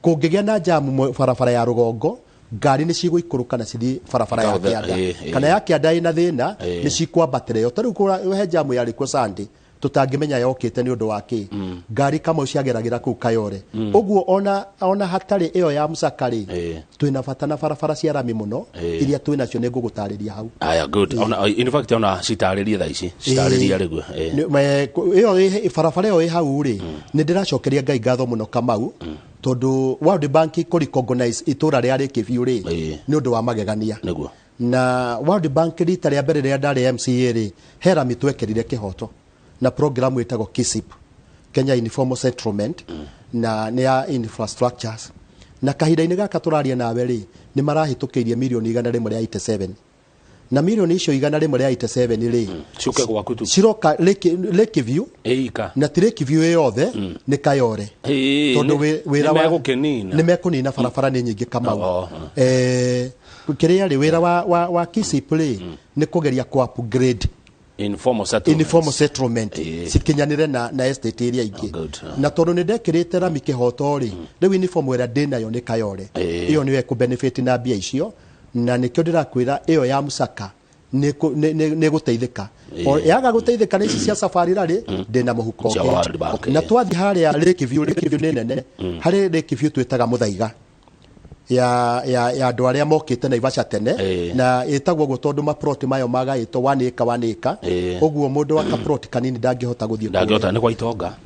kũngĩgĩa na jamu barabara ya rũgongo, ngari nĩ cigũikũrũka na cithiĩ barabara ya kĩanda. Kana ya kĩanda ĩna thĩna, nĩ cikwambatĩra ĩyo. Ta rĩu he jamu yarĩ kuo Sunday tũtangĩmenya yokĩte nĩ ũndũ wa kĩ. Ngari kamwe ciageragĩra kũu Kayore ũguo, ona hatarĩ ĩyo ya Musaka rĩ, twĩna bata na barabara cia rami mũno. Iria twĩnacio nĩ ngũgũtarĩria hau. Aya, good. Ona in fact ona citarĩrie thaa ici, citarĩrie rĩguo. Ĩyo barabara ĩyo ĩ hau rĩ, nĩ ndĩracokeria Ngai ngatho mũno, Kamau, tondũ World Bank kũ recognize itũra rĩa Lakeview rĩ, nĩ ũndũ wa magegania. Na World Bank, rita rĩa mbere rĩrĩa ndarĩ MCA rĩ, he rami twekĩrire kĩhoto na program ĩtagwo KISIP, Kenya Informal Settlement, na nĩ ya infrastructures, na kahinda-inĩ gaka tũraria nawe rĩ, nĩ marahĩtũkĩirie mirioni 187, na mirioni icio 187 rĩ, Ciũke gwaku tu. Ciroka Lakeview. Ĩika. Na ti Lakeview ĩ yothe, nĩ Kayore, tondũ wĩra nĩ megũkĩnina. Nĩ mekũnina, barabara nĩ nyingĩ, Kamau. Oh. Kĩrĩa rĩ, wĩra wa KISIP rĩ, nĩ kũgeria ku upgrade informal settlements. Informal settlement cikinyanĩre na estate iria ingĩ. Oh, good. Na tondũ nĩ ndekĩrĩte rami kĩhoto rĩ, rĩu informal ĩrĩa ndĩnayo nĩ Kayore. Ĩyo nĩyo ĩkũ na mbia icio, na nĩkĩo ndĩrakwĩra ĩyo ya Musaka nĩ gũteithĩka. O yaga gũteithĩka nĩ ici cia Safari Rally, ndĩna mũhuko Cia ũngĩ. World Bank, Na twathiĩ harĩa Lakeview, Lakeview nĩ nene. Harĩ Lakeview twĩtaga Mũthaiga ya andũ arĩa mokĩte Naivasha tene, na ĩtagwo ũguo tondũ maploti mayo magaĩtwo 1 acre 1 acre. Ũguo mũndũ wa kaploti kanini ndangĩhota gũthiĩ kũrĩa. Ndangĩhota, nĩ kwa itonga.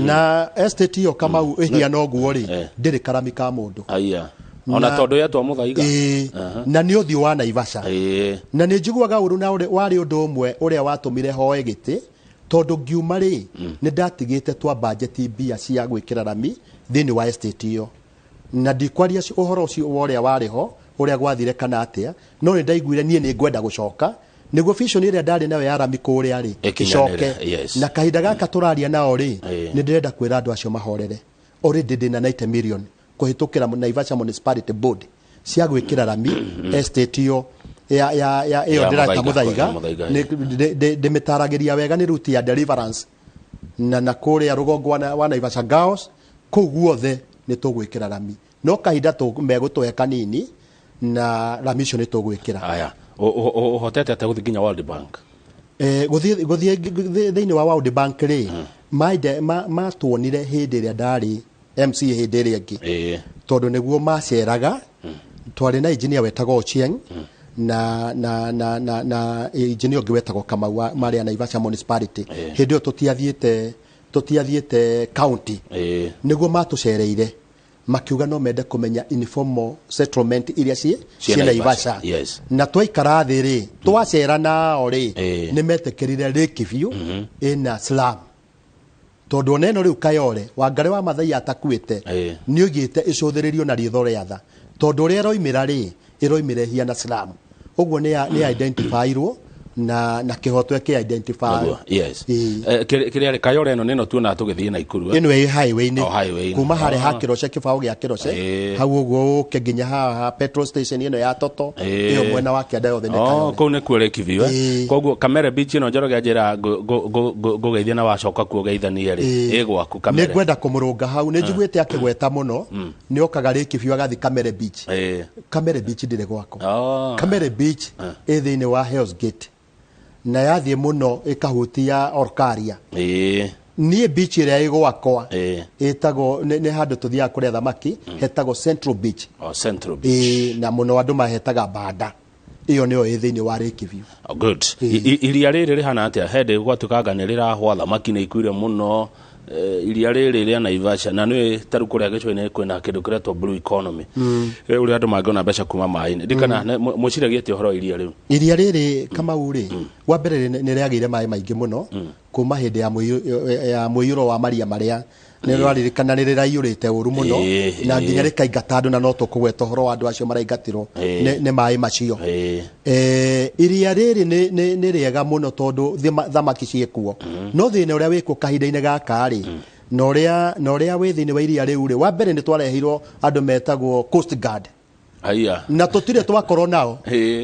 Na estate ĩyo, Kamau, ĩhiana ũguo rĩ, ndĩrĩ karami ka mũndũ. Aya, ona tondũ yetwo Mũthaiga. Ĩĩ, na nĩ ũthiũ wa Naivasha, na nĩ njiguaga ũru na warĩ ũndũ ũmwe ũrĩa watũmire hoe gĩtĩ. Tondũ ngiuma rĩ, nĩ ndatigĩte twa budget mbia cia gwĩkĩra rami thĩinĩ wa estate ĩyo. Na ndikwaria ũhoro ũcio wa ũrĩa warĩ ho, ũrĩa gwathire kana atĩa, no nĩ ndaiguire niĩ nĩ ngwenda gũcoka nĩguo vision ĩrĩa ndarĩ nayo ya rami kũrĩa rĩ Ĩkinyanĩre, ĩcoke. yes. Na kahinda gaka tũraria nao rĩ, Ĩĩ. nĩ ndĩrenda kwĩra andũ acio mahorere. Already ndĩna 90 million kũhĩtũkĩra Naivasha Municipality Board cia gwĩkĩra rami estate ĩyo ya ya ya ĩyo Ya ndĩreta Mũthaiga, Mũthaiga. ya Mũthaiga, Ndĩmĩtaragĩria wega nĩ route ya Deliverance na kũrĩa rũgongo wa Naivasha Girls, kũu guothe nĩ tũgwĩkĩra rami, no kahinda megũtũhe kanini na rami icio nĩ tũgwĩkĩra. Aya, ũhotete atĩa gũthiĩ nginya World Bank? Gũthiĩ thĩinĩ wa World Bank rĩ, matuonire hĩndĩ ĩrĩa ndarĩ MC hĩndĩ ĩrĩa ĩngĩ, tondũ nĩguo maceraga. Twarĩ na engineer wetagwo Ochieng na engineer ũngĩ wetagwo Kamau marĩ a Naivasha Municipality. Hĩndĩ ĩyo tũtiathiĩte county. Nĩguo matũcereire, makiuga no mende kũmenya informal settlement iria ciĩ Ciĩ ciĩ Naivasha, Naivasha. yes. Na twaikara thĩ rĩ, twacera nao rĩ, nĩ metĩkĩrire Lakeview ĩna slum, tondũ ona ĩno rĩu Kayole Wangari wa Mathai atakuĩte, nĩ oigĩte ĩcũthĩrĩrio na riitho rĩa tha, tondũ ũrĩa ĩroimĩra rĩ, ĩroimĩra ĩhiana slum. Ũguo nĩ identifyirwo na kĩhoto ĩkĩ identify. Nĩguo, yes. Ĩĩ. Kĩrĩa rĩ Kayole ĩno nĩ ĩno tuonaga tũgĩthiĩ Naikuru, eh? Ĩno ĩ highway-inĩ. Oh, highway-inĩ. Kuma harĩa ha Ah. Kĩroce, kĩbaũ gĩa Kĩroce, Ĩĩ. hau ũguo ũke nginya haha petrol station ĩno ya Toto, Ĩĩ. ĩyo mwena wa kĩanda yothe nĩ Oh, Kayole. kũu nĩkuo Lakeview, eh? Ĩĩ. Koguo Kamere Beach ĩno Njoroge anjĩra ngũgeithie na wacoka kuo geithanie rĩ, Ĩĩ. ĩ gwaku Nĩ Kamere. ngwenda kũmũrũnga hau. Nĩ njiguĩte akĩgweta mũno, nĩ okaga Lakeview agathiĩ Kamere Beach. Kamere Beach ndĩrĩ gwakwa. Oh. Kamere Beach ĩ thĩinĩ wa Hell's Gate na yathiĩ mũno ĩkahutia Olkaria. Niĩ beach ĩrĩa ĩ gwakwa ĩtagwo nĩ handũ tũthiaga kũrĩa thamaki, hetagwo Central Beach. Oh, Central Beach. Ĩĩ, na mũno andũ mahetaga banda ĩyo, nĩyo ĩ thĩinĩ wa Lakeview. Oh, good. Iria rĩrĩ rĩhana atĩa? Hĩndĩ gwatuĩkanga nĩ rĩrahwa, thamaki nĩ ikuire mũno. Iria rĩrĩ rĩa Naivasha, na nĩ tarĩu kũrĩa gĩcũa-inĩ kwĩna kĩndũ kĩretwo blue economy, ũrĩa andũ mangĩona mbeca kuma maĩ-inĩ. Ndikana mwĩciragia atĩa ũhoro wa iria rĩu? Iria rĩrĩ, Kamau rĩ, wa mbere nĩ rĩagĩire maĩ maingĩ mũno kuma hĩndĩ ya mũiyũro wa maria marĩa nĩ rwaririkana nĩ rĩraiyũrĩte ũru mũno, na nginya rĩkaingata andũ, na no tũkũgweta ũhoro wa andũ acio maraingatirwo nĩ maĩ macio. Iria rĩrĩ nĩ rĩega mũno tondũ thamaki ciĩkuo, no thĩna ũrĩa wĩkuo kahinda-inĩ gaka rĩ, na ũrĩa wĩ thĩinĩ wa iria rĩu rĩ, wa mbere nĩ twareheirwo andũ metagwo Coast Guard. Aya. Na tũtirĩ twakorwo nao.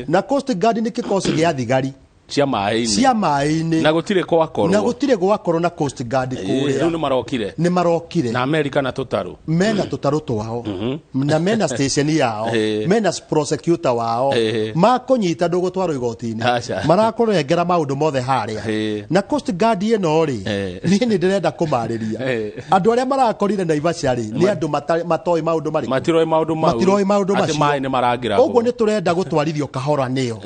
Na Coast Guard nĩ kĩkosi gĩa thigari cia maĩ-inĩ. Cia maĩ-inĩ. Na gũtirĩ gwakorwo. Na gũtirĩ gwakorwo na Coast Guard Rĩu kũrĩa. Nĩ marokire. Nĩ marokire. Na Amerika na tũtarũ. Mena tũtarũ twao na mena station yao, mena prosecutor wao, makũnyita ndũgũtwarwo igoti-inĩ. Aca. Marakũrengera maũndũ mothe harĩa. Na Coast Guard ĩno rĩ, niĩ nĩ ndĩrenda kũmarĩria andũ arĩa marakorire Naivasha rĩ, nĩ andũ matoĩ maũndũ marĩkũ. Matiroĩ maũndũ mau. Matiroĩ maũndũ Atĩ macio. maĩ nĩ marangĩra. Ũguo nĩ tũrenda gũtwarithio kahora nĩo,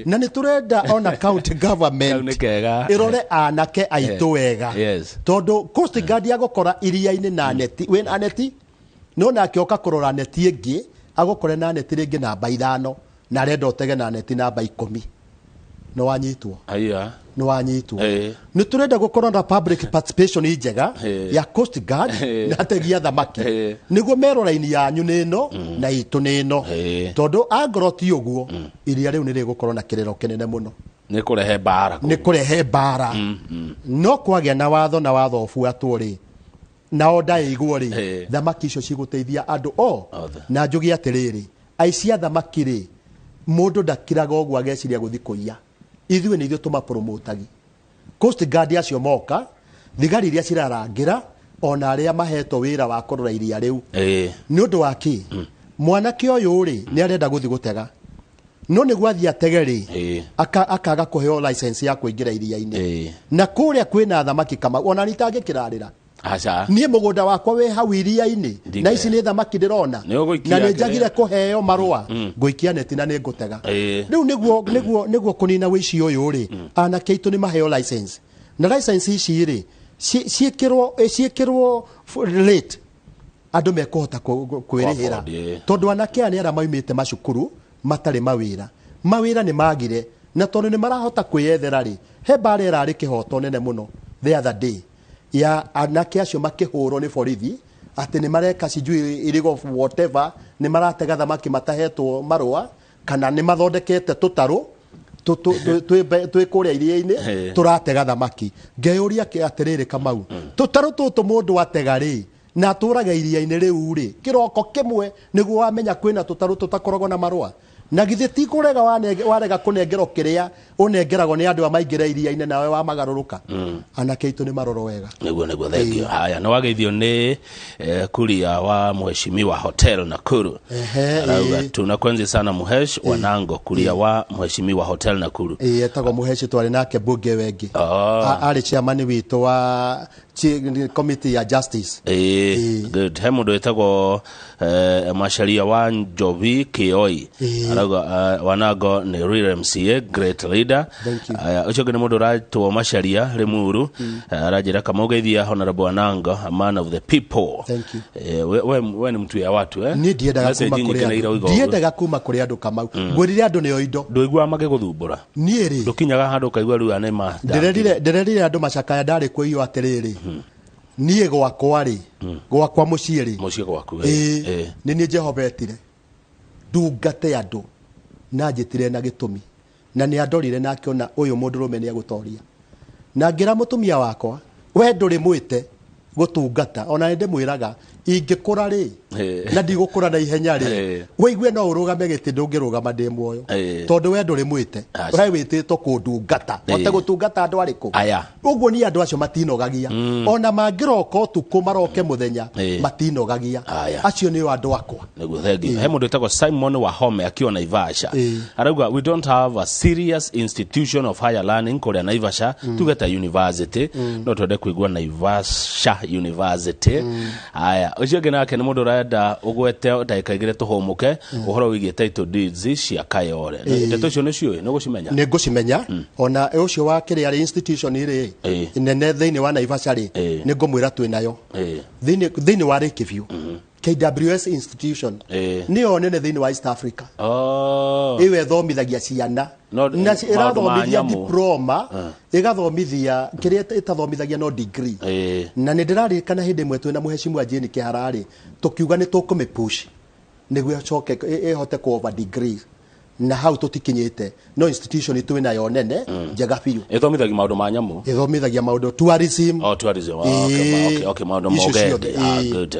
na nĩ tũrenda ona county Kau government nĩ kega. ĩrore anake aitũ wega, tondũ Coast Guard agũkora iria-inĩ na neti, wĩ na neti, no nake oka kũrora neti ĩngĩ, agũkore na neti rĩngĩ namba 5, na arenda ũtege na neti namba 10, nĩ wanyitwo. Aya. Nĩ wanyitwo. Nĩ tũrenda gũkorwo na public participation njega ya Coast Guard na ategi a thamaki, nĩguo merwo raini yanyu nĩ ĩno na itũ nĩ ĩno, tondũ angorwo ti ũguo, iria rĩu nĩ rĩgũkorwo na kĩrĩro kĩnene mũno. Nĩ kũrehe mbara kũu. Nĩ kũrehe mbara. No kwagĩa na watho, na watho ũbuatwo rĩ, na onda ĩigwo rĩ, thamaki icio cigũteithia andũ o Othe. Na njuge atĩrĩrĩ, aici a thamaki rĩ, mũndũ ndakiraga ũguo ageciria gũthi kũiya. Ithuĩ nĩ ithuĩ tũmapromotagi. Coast Guard acio moka, thigari iria cirarangĩra, ona arĩa mahetwo wĩra wa kũrora iria rĩu, nĩ ũndũ wa kĩ mwanake ũyũ rĩ nĩ arenda gũthi gũtega, no nĩguo athiĩ atege rĩ, akaga kũheo license ya kũingĩra iria-inĩ. Na kũrĩa kwĩna thamaki, kama ona nitangĩkĩrarĩra. Aca. Niĩ mũgũnda wakwa wĩ hau iria-inĩ, Ndike. na ici nĩ thamaki ndĩrona, Nĩ ũgũikia na nĩ kĩrĩa. njagire kũheo marũa, ngũikia neti na nĩ ngũtega. Rĩu nĩguo kũnina wĩici ũyũ rĩ, anake aitũ nĩ maheo license, na license ici rĩ, ciĩkĩrwo rate andũ mekũhota kwĩrĩhĩra, Afford, ĩĩ. tondũ anake aya nĩ arĩa maumĩte macukuru matarĩ mawĩra nĩ magire, na tondũ nĩ marahota kwĩyethera rĩ, he mbara ĩrarĩ kĩhoto nene mũno the other day ya anake acio makĩhũrwo nĩ borithi atĩ nĩ mareka sijui illegal whatever, nĩ maratega thamaki matahetwo marũa, kana nĩ mathondekete tũtarũ twĩ kũrĩa iria-inĩ tũratega thamaki. Ngeyũria atĩrĩrĩ, Kamau, tũtarũ tũtũ mũndũ atega rĩ na atũraga iria-inĩ rĩu rĩ, kĩroko kĩmwe nĩguo wamenya kwĩna tũtarũ tũtakoragwo na marũa, na githĩ ti kũrega warega kũnengerwo kĩrĩa ũnengeragwo nĩ andũ a maingĩra iria-inĩ nawe wamagarũrũka? Anake aitũ nĩ marorwo wega. Nĩguo, thank you. Haya, nĩ wageithio nĩ kuria wa Mheshimiwa Hotel Nakuru. Arauga tunakuenzi sana Muhesh Wanango, kuria wa Mheshimiwa Hotel Nakuru. Ĩĩ, etagwo Mũheci, twarĩ nake mbunge wengĩ. Arĩ chairman witũ wa committee ya justice. Ĩĩ, good. He mũndũ wĩtagwo Macharia wa Njovi Kioi. Arauga Wanango nĩ real MCA, great leader. Thank you. Aya, ũcio ũngĩ nĩ mũndũ ũratwo Macharia Limuru. Aranjĩra kamũgeithia Honorable Wanango, a man of the people. Thank you. We ni mtu ya watu, eh? Niĩ ndiendaga Message kuma nyingĩ kũrĩ nĩ andũ, irauga ũguo. Ndiendaga kuma kũrĩ andũ, Kamau. Ngwĩrire andũ nĩo indo. Ndũiguaga magĩgũthumbũra? Niĩ rĩ, Ndũkinyaga handũ ũkaigua rĩu aya nĩ ma ndĩrerire andũ macakaya ndarĩ kwĩiywo atĩrĩrĩ, niĩ gwakwa rĩ, gwakwa mũciĩ rĩ, Mũciĩ gwaku? Ĩĩ, nĩ niĩ Jehova etire ndungate andũ na njĩtire na gĩtũmi, na nĩ andorire na akĩona ũyũ mũndũrũme nĩ egũtoria, na ngĩra mũtumia wakwa, we ndũrĩ mwĩte gũtungata, ona nĩ ndĩmwĩraga ingĩkũra rĩ, na ndigũkũra na ihenya rĩ, wĩigue no ũrũgame gĩtĩ, ndũngĩrũgama ndĩ muoyo, tondũ we ndũrĩ mwĩte. Aca. We wĩtĩtwo kũndungata, hote gũtungata andũ arĩkũ. Aya. Ũguo niĩ andũ acio matinogagia, ona mangĩroka ũtukũ maroke mũthenya, matinogagia. Aya. Acio nĩo andũ akwa. Nĩguo, thank you. He mũndũ wĩtagwo Simon Wahome akiwa Naivasha. Arauga we don't have a serious institution of higher learning kũrĩa Naivasha, tuge ta university. No twende kũigua Naivasha University. Aya, ũcio ũngĩ nake nĩ mũndũ ũrenda ũgwete ndagĩka 2 tũhũmũke ũhoro wĩgiĩ title deeds cia Kayole. Ndeto icio nĩ ciũĩ, nĩ ũgũcimenya? Nĩ ngũcimenya. Ona ũcio wa kĩrĩa rĩ, institution rĩ nene thĩinĩ wa Naivasha rĩ, nĩ ngũmwĩra twĩ nayo thĩinĩ wa Lakeview, KWS institution, nĩyo nene thĩinĩ wa East Africa. Ĩyo ĩthomithagia ciana No, na maũndũ ma ĩrathomithia nyamũ. diploma, ĩgathomithia kĩrĩa ĩtathomithagia no degree. Na nĩ ndĩraririkana hĩndĩ ĩmwe twĩna mũhecimua Jane Kĩhara rĩ, tũkiuga nĩ tũkũmĩpush nĩguo ĩcoke ĩhote kũ over degree, na hau tũtikinyĩte, no institution twĩ nayo nene njega biũ. Ĩthomithagia maũndũ ma nyamũ? Ĩthomithagia maũndũ tourism. Oh, tourism. Oh, okay, maũndũ ma Icio ũgendi. ciothe, Ah, good.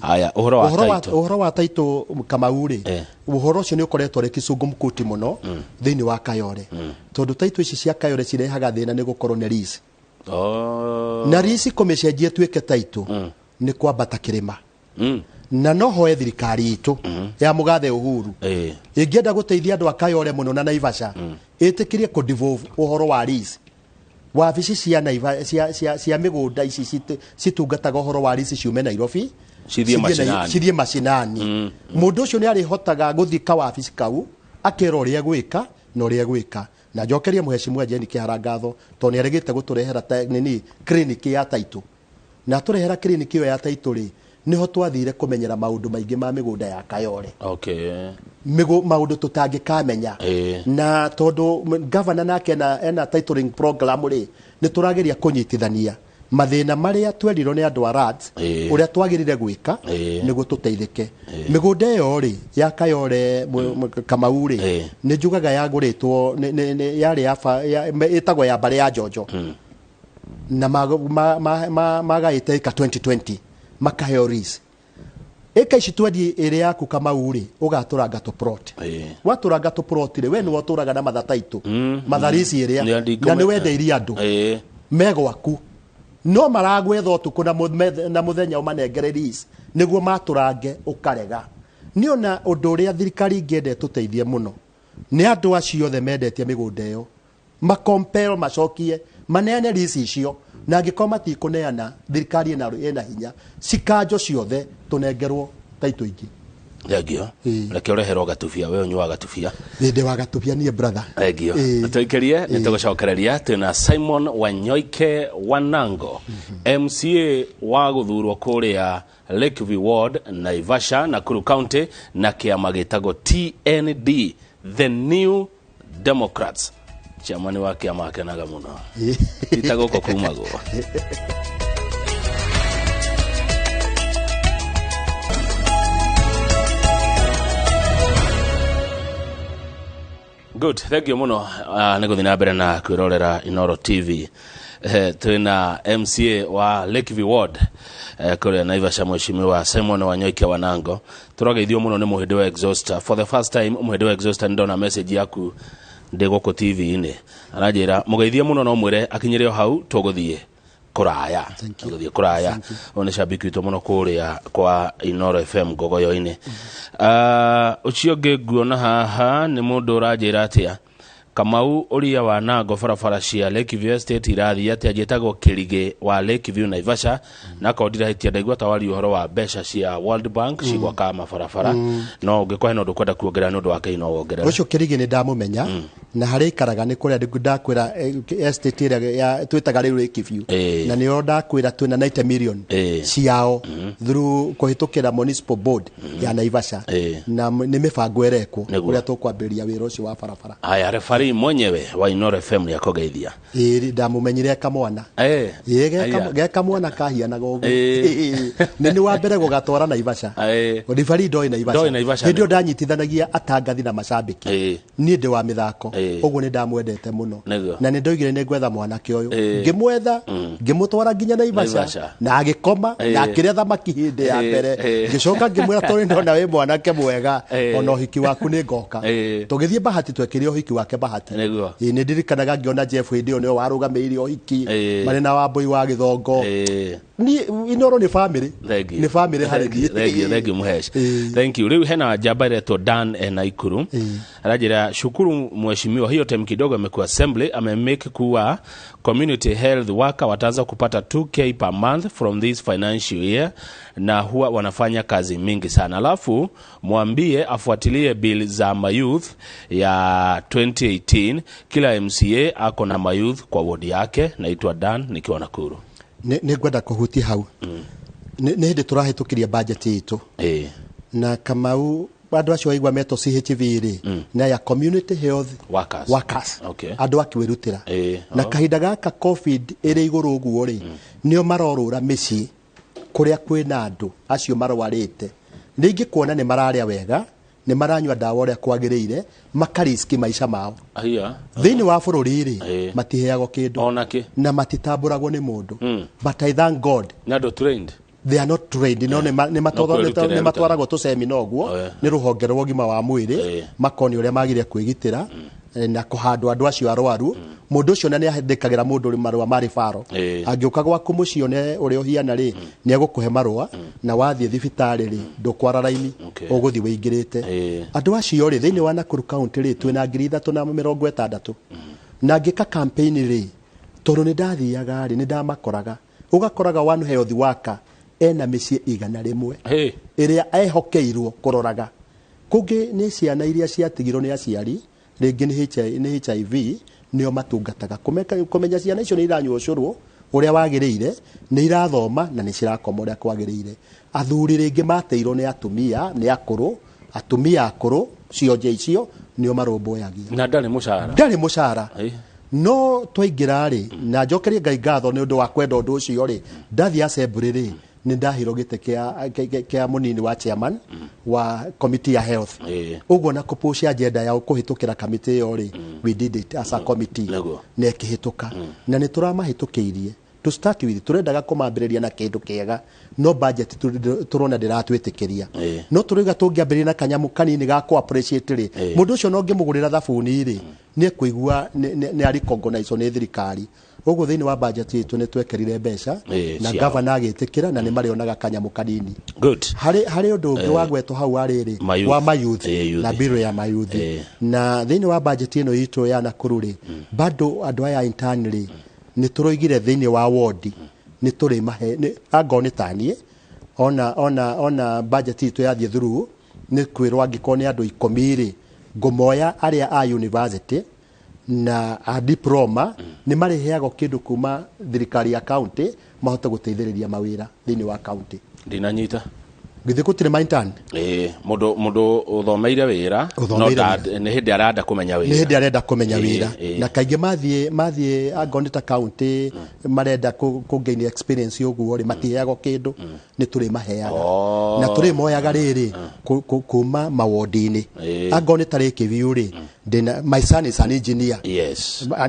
Aya, ũhoro wa Ũhoro wa title. Ũhoro wa title, Kamau rĩ, ũhoro ũcio nĩ ũkoretwo ũrĩ kĩcungumkuti mũno thĩinĩ wa Kayole, tondũ title ici cia Kayole cirehaga thĩna nĩ gũkorwo nĩ lease, na lease kũmĩcenjia ĩtuĩke title nĩ kwambata kĩrĩma. Na no hoe thirikari itũ ya mũgathe Uhuru, ĩngĩenda gũteithia andũ a Kayole mũno na Naivasha, ĩtĩkĩrie kũ devolve ũhoro wa lease. Wabici cia Naiva, cia mĩgũnda ici citungataga ũhoro wa lease ciume Nairobi Cithiĩ macinani. Cithiĩ macinani. Mũndũ ũcio nĩ arĩhotaga gũthiĩ kawabici kau akerwo ũrĩa egwĩka na ũrĩa egwĩka. Na njokerie mũhecimua Jane Kĩhara ngatho, tondũ nĩ arĩgĩte gũtũrehera nini clinic ya title, na atũrehera clinic ĩyo ya title rĩ, nĩho twathire kũmenyera maũndũ maingĩ ma mĩgũnda ya Kayole, maũndũ tũtangĩkamenya. Na tondũ governor nake ena titling program rĩ, nĩ tũrageria kũnyitithania mathĩna marĩa twerirwo nĩ andũ a RADS ũrĩa twagĩrĩire gwĩka nĩguo tũteithĩke. Mĩgũnda ĩyo rĩ ya Kayole, Kamau rĩ, nĩ njugaga yagũrĩtwo yarĩ ya ĩtagwo ya mbarĩ ya Njonjo, na magaĩte ĩka 2020 makaheo lease. Ĩka ici twendie ĩrĩ yaku, Kamau rĩ, ũgatũranga tũ plot. Watũranga tũ plot rĩ, we nĩwe ũtũraga na matha taitũ matharisi ĩrĩa na nĩ wendeirie andũ me gwaku, no maragwetha ũtukũ na mũthenya ũmanengere lease nĩguo matũrange, ũkarega. Nĩ ona ũndũ ũrĩa thirikari ingĩenda ĩtũteithie mũno nĩ andũ acio othe mendetie mĩgũnda ĩyo makompel macokie maneane lease icio, na angĩkorwo matikũneana, thirikari ĩna hinya cikanjo ciothe tũnengerwo taitũ ingĩ. Thengio. Reke ũreherwo gatubia, we ũnyuaga gatubia. Ndĩ wa gatubia niĩ, brother. Thengio. Tũikĩrie nĩ tũgũcokereria. Twĩna Simon Wanyoike Wanango, MCA wa gũthurwo kũrĩa Lakeview Ward, Naivasha, Nakuru County, na kĩama gĩtagwo TND, the New Democrats. Chairman wa kĩama akenaga mũno. Ti ta gũkũ kumagwo. Good, thank you muno nä gå thiä na mbere na kwä rorera Inoro TV. Twä na MCA wa Lakeview Ward kå rä a Naivasha, Mheshimiwa Simon Wanyoike Wanango. Tå rageithio må no nä må hä ndä wa Exhauster. For the first time må hä ndä wa Exhauster, nä ndona message yaku ndä gå kå TV-inä, aranjä ra må geithie må no, no mwä re akinyä re o hau tå gå thiä kũraya. Thank you. Tũgũthiĩ kũraya. Ũyũ nĩ shabiki witũ mũno kũrĩa kwa Inoro FM ngogoyo-inĩ. Ũcio ũngĩ nguona haha nĩ mũndũ ũranjĩra atĩa, Kamau ũria wa Nango, barabara cia Lakeview Estate irathiĩ atĩa? Njĩtagwo Kĩrigĩ wa Lakeview Naivasha, na korwo ndirahĩtia ndaigua ta waria ũhoro wa mbeca cia World Bank cigwaka mabarabara, no ũngĩkorwo hena ũndũ ũkwenda kuongerera nĩ ũndũ wa Kei, no wongerere. Ũcio Kĩrigĩ nĩ ndamũmenya, na harĩa ikaraga nĩ kũrĩa ndakwĩra estate ĩrĩa twĩtaga rĩu Lakeview, na nĩyo ndakwĩra twĩna 90 million ciao through kũhĩtũkĩra municipal board ya Naivasha, na nĩ mĩbango ĩrekwo kũrĩa tũkwambĩrĩria wĩra ũcio wa barabara. Haya, refari mwenyewe wa Inoro FM nĩ akũgeithia. Ĩĩ, ndamũmenyire kamwana. Ĩĩ, ge kamwana kahianaga ũguo. Ĩĩ, nĩ wa mbere gũgatwara Naivasha. Ribari ndoĩ Naivasha. Ndoĩ Naivasha. Hĩndĩ ĩyo ndanyitithanagia atangathi na macambĩki. Niĩ ndĩ wa mĩthako. Ũguo nĩ ndamwendete mũno. Na nĩ ndoigire nĩ ngwetha mwanake ũyũ. Ngĩmwetha, ngĩmũtwara nginya Naivasha, Naivasha. na agĩkoma na akĩrĩa thamaki hĩndĩ ya mbere. Ngĩcoka ngĩmwĩra, tondũ ndona wĩ mwanake mwega, ona ũhiki waku nĩ ngoka. Tũgĩthiĩ Bahati, twekĩre ũhiki wake Bahati. Ĩĩ, nĩ ndirikanaga ngĩona Jeff hĩndĩ ĩyo nĩwe warũgamĩrĩire ũhiki, marĩ na Wambũi wa Gĩthongo. Niĩ Inoro nĩ family. Thank you. Nĩ family harĩ Thank you, niĩ. thank you, thank you Muhesh. Thank you. Rĩu hena njamba ĩretwo Dan Naikuru. Aranjĩra, shukuru mheshimiwa, hiyo time kidogo amekuwa assembly amemake kuwa community health worker wataanza kupata 2K per month from this financial year, na huwa wanafanya kazi mingi sana. Alafu mwambie afuatilie bill za mayouth ya 2018. Kila MCA ako na mayouth kwa wodi yake. Naitwa Dan nikiwa Nakuru. Nĩ ngwenda kũhutia hau. Nĩ hĩndĩ tũrahĩtũkirie budget itũ, na Kamau, andũ acio waigua metwo CHV rĩ, na ya community health Workers. Workers. Andũ akĩwĩrutĩra, na kahinda gaka COVID ĩrĩ igũrũ ũguo rĩ, nĩo marorũra mĩciĩ kũrĩa kwĩna andũ acio marwarĩte, rĩngĩ kuona nĩ mararĩa wega, nĩ maranyua ndawa ũrĩa kwagĩrĩire, makariski maica mao. Thĩinĩ wa bũrũri rĩ, matiheagwo kĩndũ Onake. na matitambũragwo nĩ mũndũ, but I thank God. Nĩ andũ trained. They are not trained, no nĩ No kwĩrutĩra. nĩ matwaragwo tũcemina ũguo nĩ rũhonge rwa ũgima wa mwĩrĩ, makonio ũrĩa magire kwĩgitĩra na kũhandwo andũ acio arwaru. Mũndũ ũcio na nĩ andĩkagĩra mũndũ marũa ma rĩbaro. Angĩũka gwaku mũciĩ one ũrĩa ũhiana rĩ, nĩ egũkũhe marũa, na wathiĩ thibitarĩ rĩ, ndũkwara raini, ũgũthiĩ wĩingĩrĩte. Andũ acio rĩ, thĩinĩ wa Nakuru County rĩ, twĩna 3,060, na ngĩka campaign rĩ, tondũ nĩ ndathiaga rĩ, nĩ ndamakoraga, ũgakoraga one health worker ena mĩciĩ 100 ĩrĩa ehokeirwo kũroraga. Kũngĩ nĩ ciana iria ciatigirwo nĩ aciari, rĩngĩ nĩ HIV, nĩo matungataga. Kũmenya ciana icio nĩ iranyua ũcũrũ ũrĩa wagĩrĩire, nĩ irathoma na nĩ cirakoma ũrĩa kwagĩrĩire. Athuri rĩngĩ mateirwo nĩ atumia, nĩ akũrũ, atumia akũrũ, cionje icio nĩo marũmbũyagia. Na ndarĩ mũcara. Ndarĩ mũcara. No twaingĩra rĩ, na njokerie Ngai ngatho nĩ ũndũ wa kwenda ũndũ ũcio rĩ, ndathiĩ assembly rĩ, nĩ ndahirwo gĩtĩ kĩa mũnini wa chairman wa committee ya health. Ũguo na kũpush agenda ya kũhĩtũkĩra kamĩtĩ ĩyo rĩ, we did it as a committee, na ĩkĩhĩtũka, na nĩ tũramahĩtũkĩirie. To start with, tũrendaga kũmambĩrĩria na kĩndũ kĩega, no budget tũrona ndĩratwĩtĩkĩria, no tũrauga tũngĩambĩrĩria na kanyamũ kanini ga kũ appreciate rĩ, mũndũ ũcio no ngĩmũgũrĩra thabuni rĩ, nĩ ekũigua nĩ a nĩ thirikari. Ũguo thĩinĩ wa budget itũ nĩ twekĩrire mbeca, na ciao. Gavana agĩtĩkĩra, na nĩ marĩonaga kanyamũ kanini. Good. Harĩ ũndũ ũngĩ wagwetwo hau wa rĩrĩ, Mayouth. wa mayouth, youth. Na bill ya mayouth, na thĩinĩ wa budget ĩno itũ ya Nakuru rĩ, bado andũ aya intern rĩ, nĩ tũroigire thĩinĩ wa wodi nĩ tũrĩmahe angorwo nĩ taniĩ, ona budget itũ yathiĩ through, nĩ kwĩrwo angĩkorwo nĩ andũ 10 rĩ, ngũmoya arĩa a university na a diploma, nĩ marĩheagwo kĩndũ kuma thirikari ya county mahote gũteithĩrĩria mawĩra thĩinĩ wa county. Ndinanyita. Githĩ gũtirĩ ma intern? Ĩĩ, mũndũ mũndũ ũthomeire wĩra no Ũthomeire nĩ hĩndĩ arenda kũmenya nĩ wĩra. Hĩndĩ arenda kũmenya wĩra. Na kaingĩ mathiĩ angorwo nĩ ta county marenda kũ gain experience ũguo rĩ, matiheagwo kĩndũ, nĩ tũrĩmaheaga. Na tũrĩmoyaga rĩrĩ kuma mawondi-inĩ. Angorwo nĩ ta Lakeview rĩ, ndĩna my son is an engineer.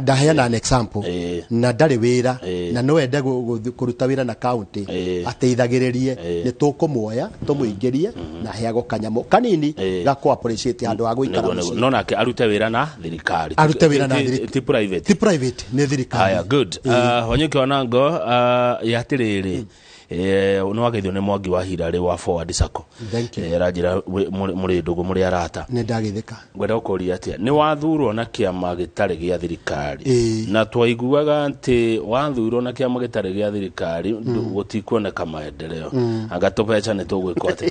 Ndaheana an example. Na ndarĩ wĩra na no ende kũruta wĩra na county ateithagĩrĩrie, nĩ tũkũmuoya tũmũingĩrie na aheagwo kanyamũ kanini ga kũ appreciate handũ ha gũikara mũciĩ. No nake arute wĩra na thirikari. Arute wĩra na thirikari. Ti private. Ti private, nĩ thirikari. Haya, good. Wanyuki Wanango, ya atĩrĩrĩ, nĩ wageithio nĩ Mwangi wa Hirarĩ wa Forward Sacco. Thank you. Aranjĩra mũrĩ ndũgũ, mũrĩ arata. Nĩ ndagĩthĩka. Ngwenda gũkũria atĩa, nĩ wathurwo na kĩama gĩtarĩ gĩa thirikari, na twaiguaga atĩ wathurwo na kĩama gĩtarĩ gĩa thirikari gũtikuoneka maendeleo, anga tũbeca nĩ tũgwĩkwo atĩ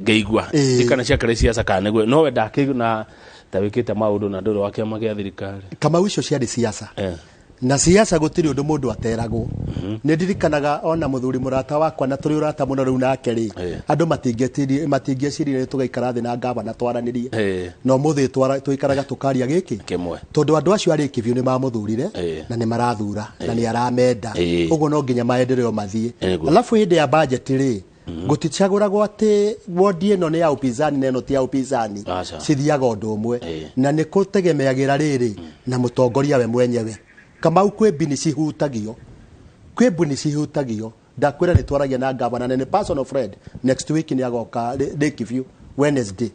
ngĩigua ndikana ciakĩrĩ ciaca kana nĩguo nowe ndakĩigua ta wĩkĩte maũndũ na ndũrĩ wa kĩama gĩa thirikari. Kamau, icio ciarĩ siasa. Na siasa gũtirĩ ũndũ mũndũ ateragwo. Nĩ ndirikanaga ona mũthuri mũrata wakwa na tũrĩ ũrata mũno rĩu nake rĩ, andũ matingĩecirie nĩ tũgaikara thĩ na ngavana twaranĩrie. Na ũmũthĩ tũikaraga tũkaria gĩkĩ kĩmwe. Tondũ andũ acio a Lakeview nĩ mamũthurire na nĩ marathura na nĩ aramenda. Ũguo no nginya maendeleo mathiĩ. Alafu hĩndĩ ya budget rĩ, gũticagũragwo atĩ wodi ĩno nĩ ya upinzani na ĩno ti ya upinzani. Aca. Cithiaga ũndũ ũmwe na nĩ kũtegemeagĩra rĩrĩ na mũtongoria we mwenyewe. Kamau, kwĩ mbini cihutagio, kwĩ mbini cihutagio. Ndakwĩra nĩ twaragia na gavana na nĩ personal friend. Next week nĩ agoka Lakeview Wednesday.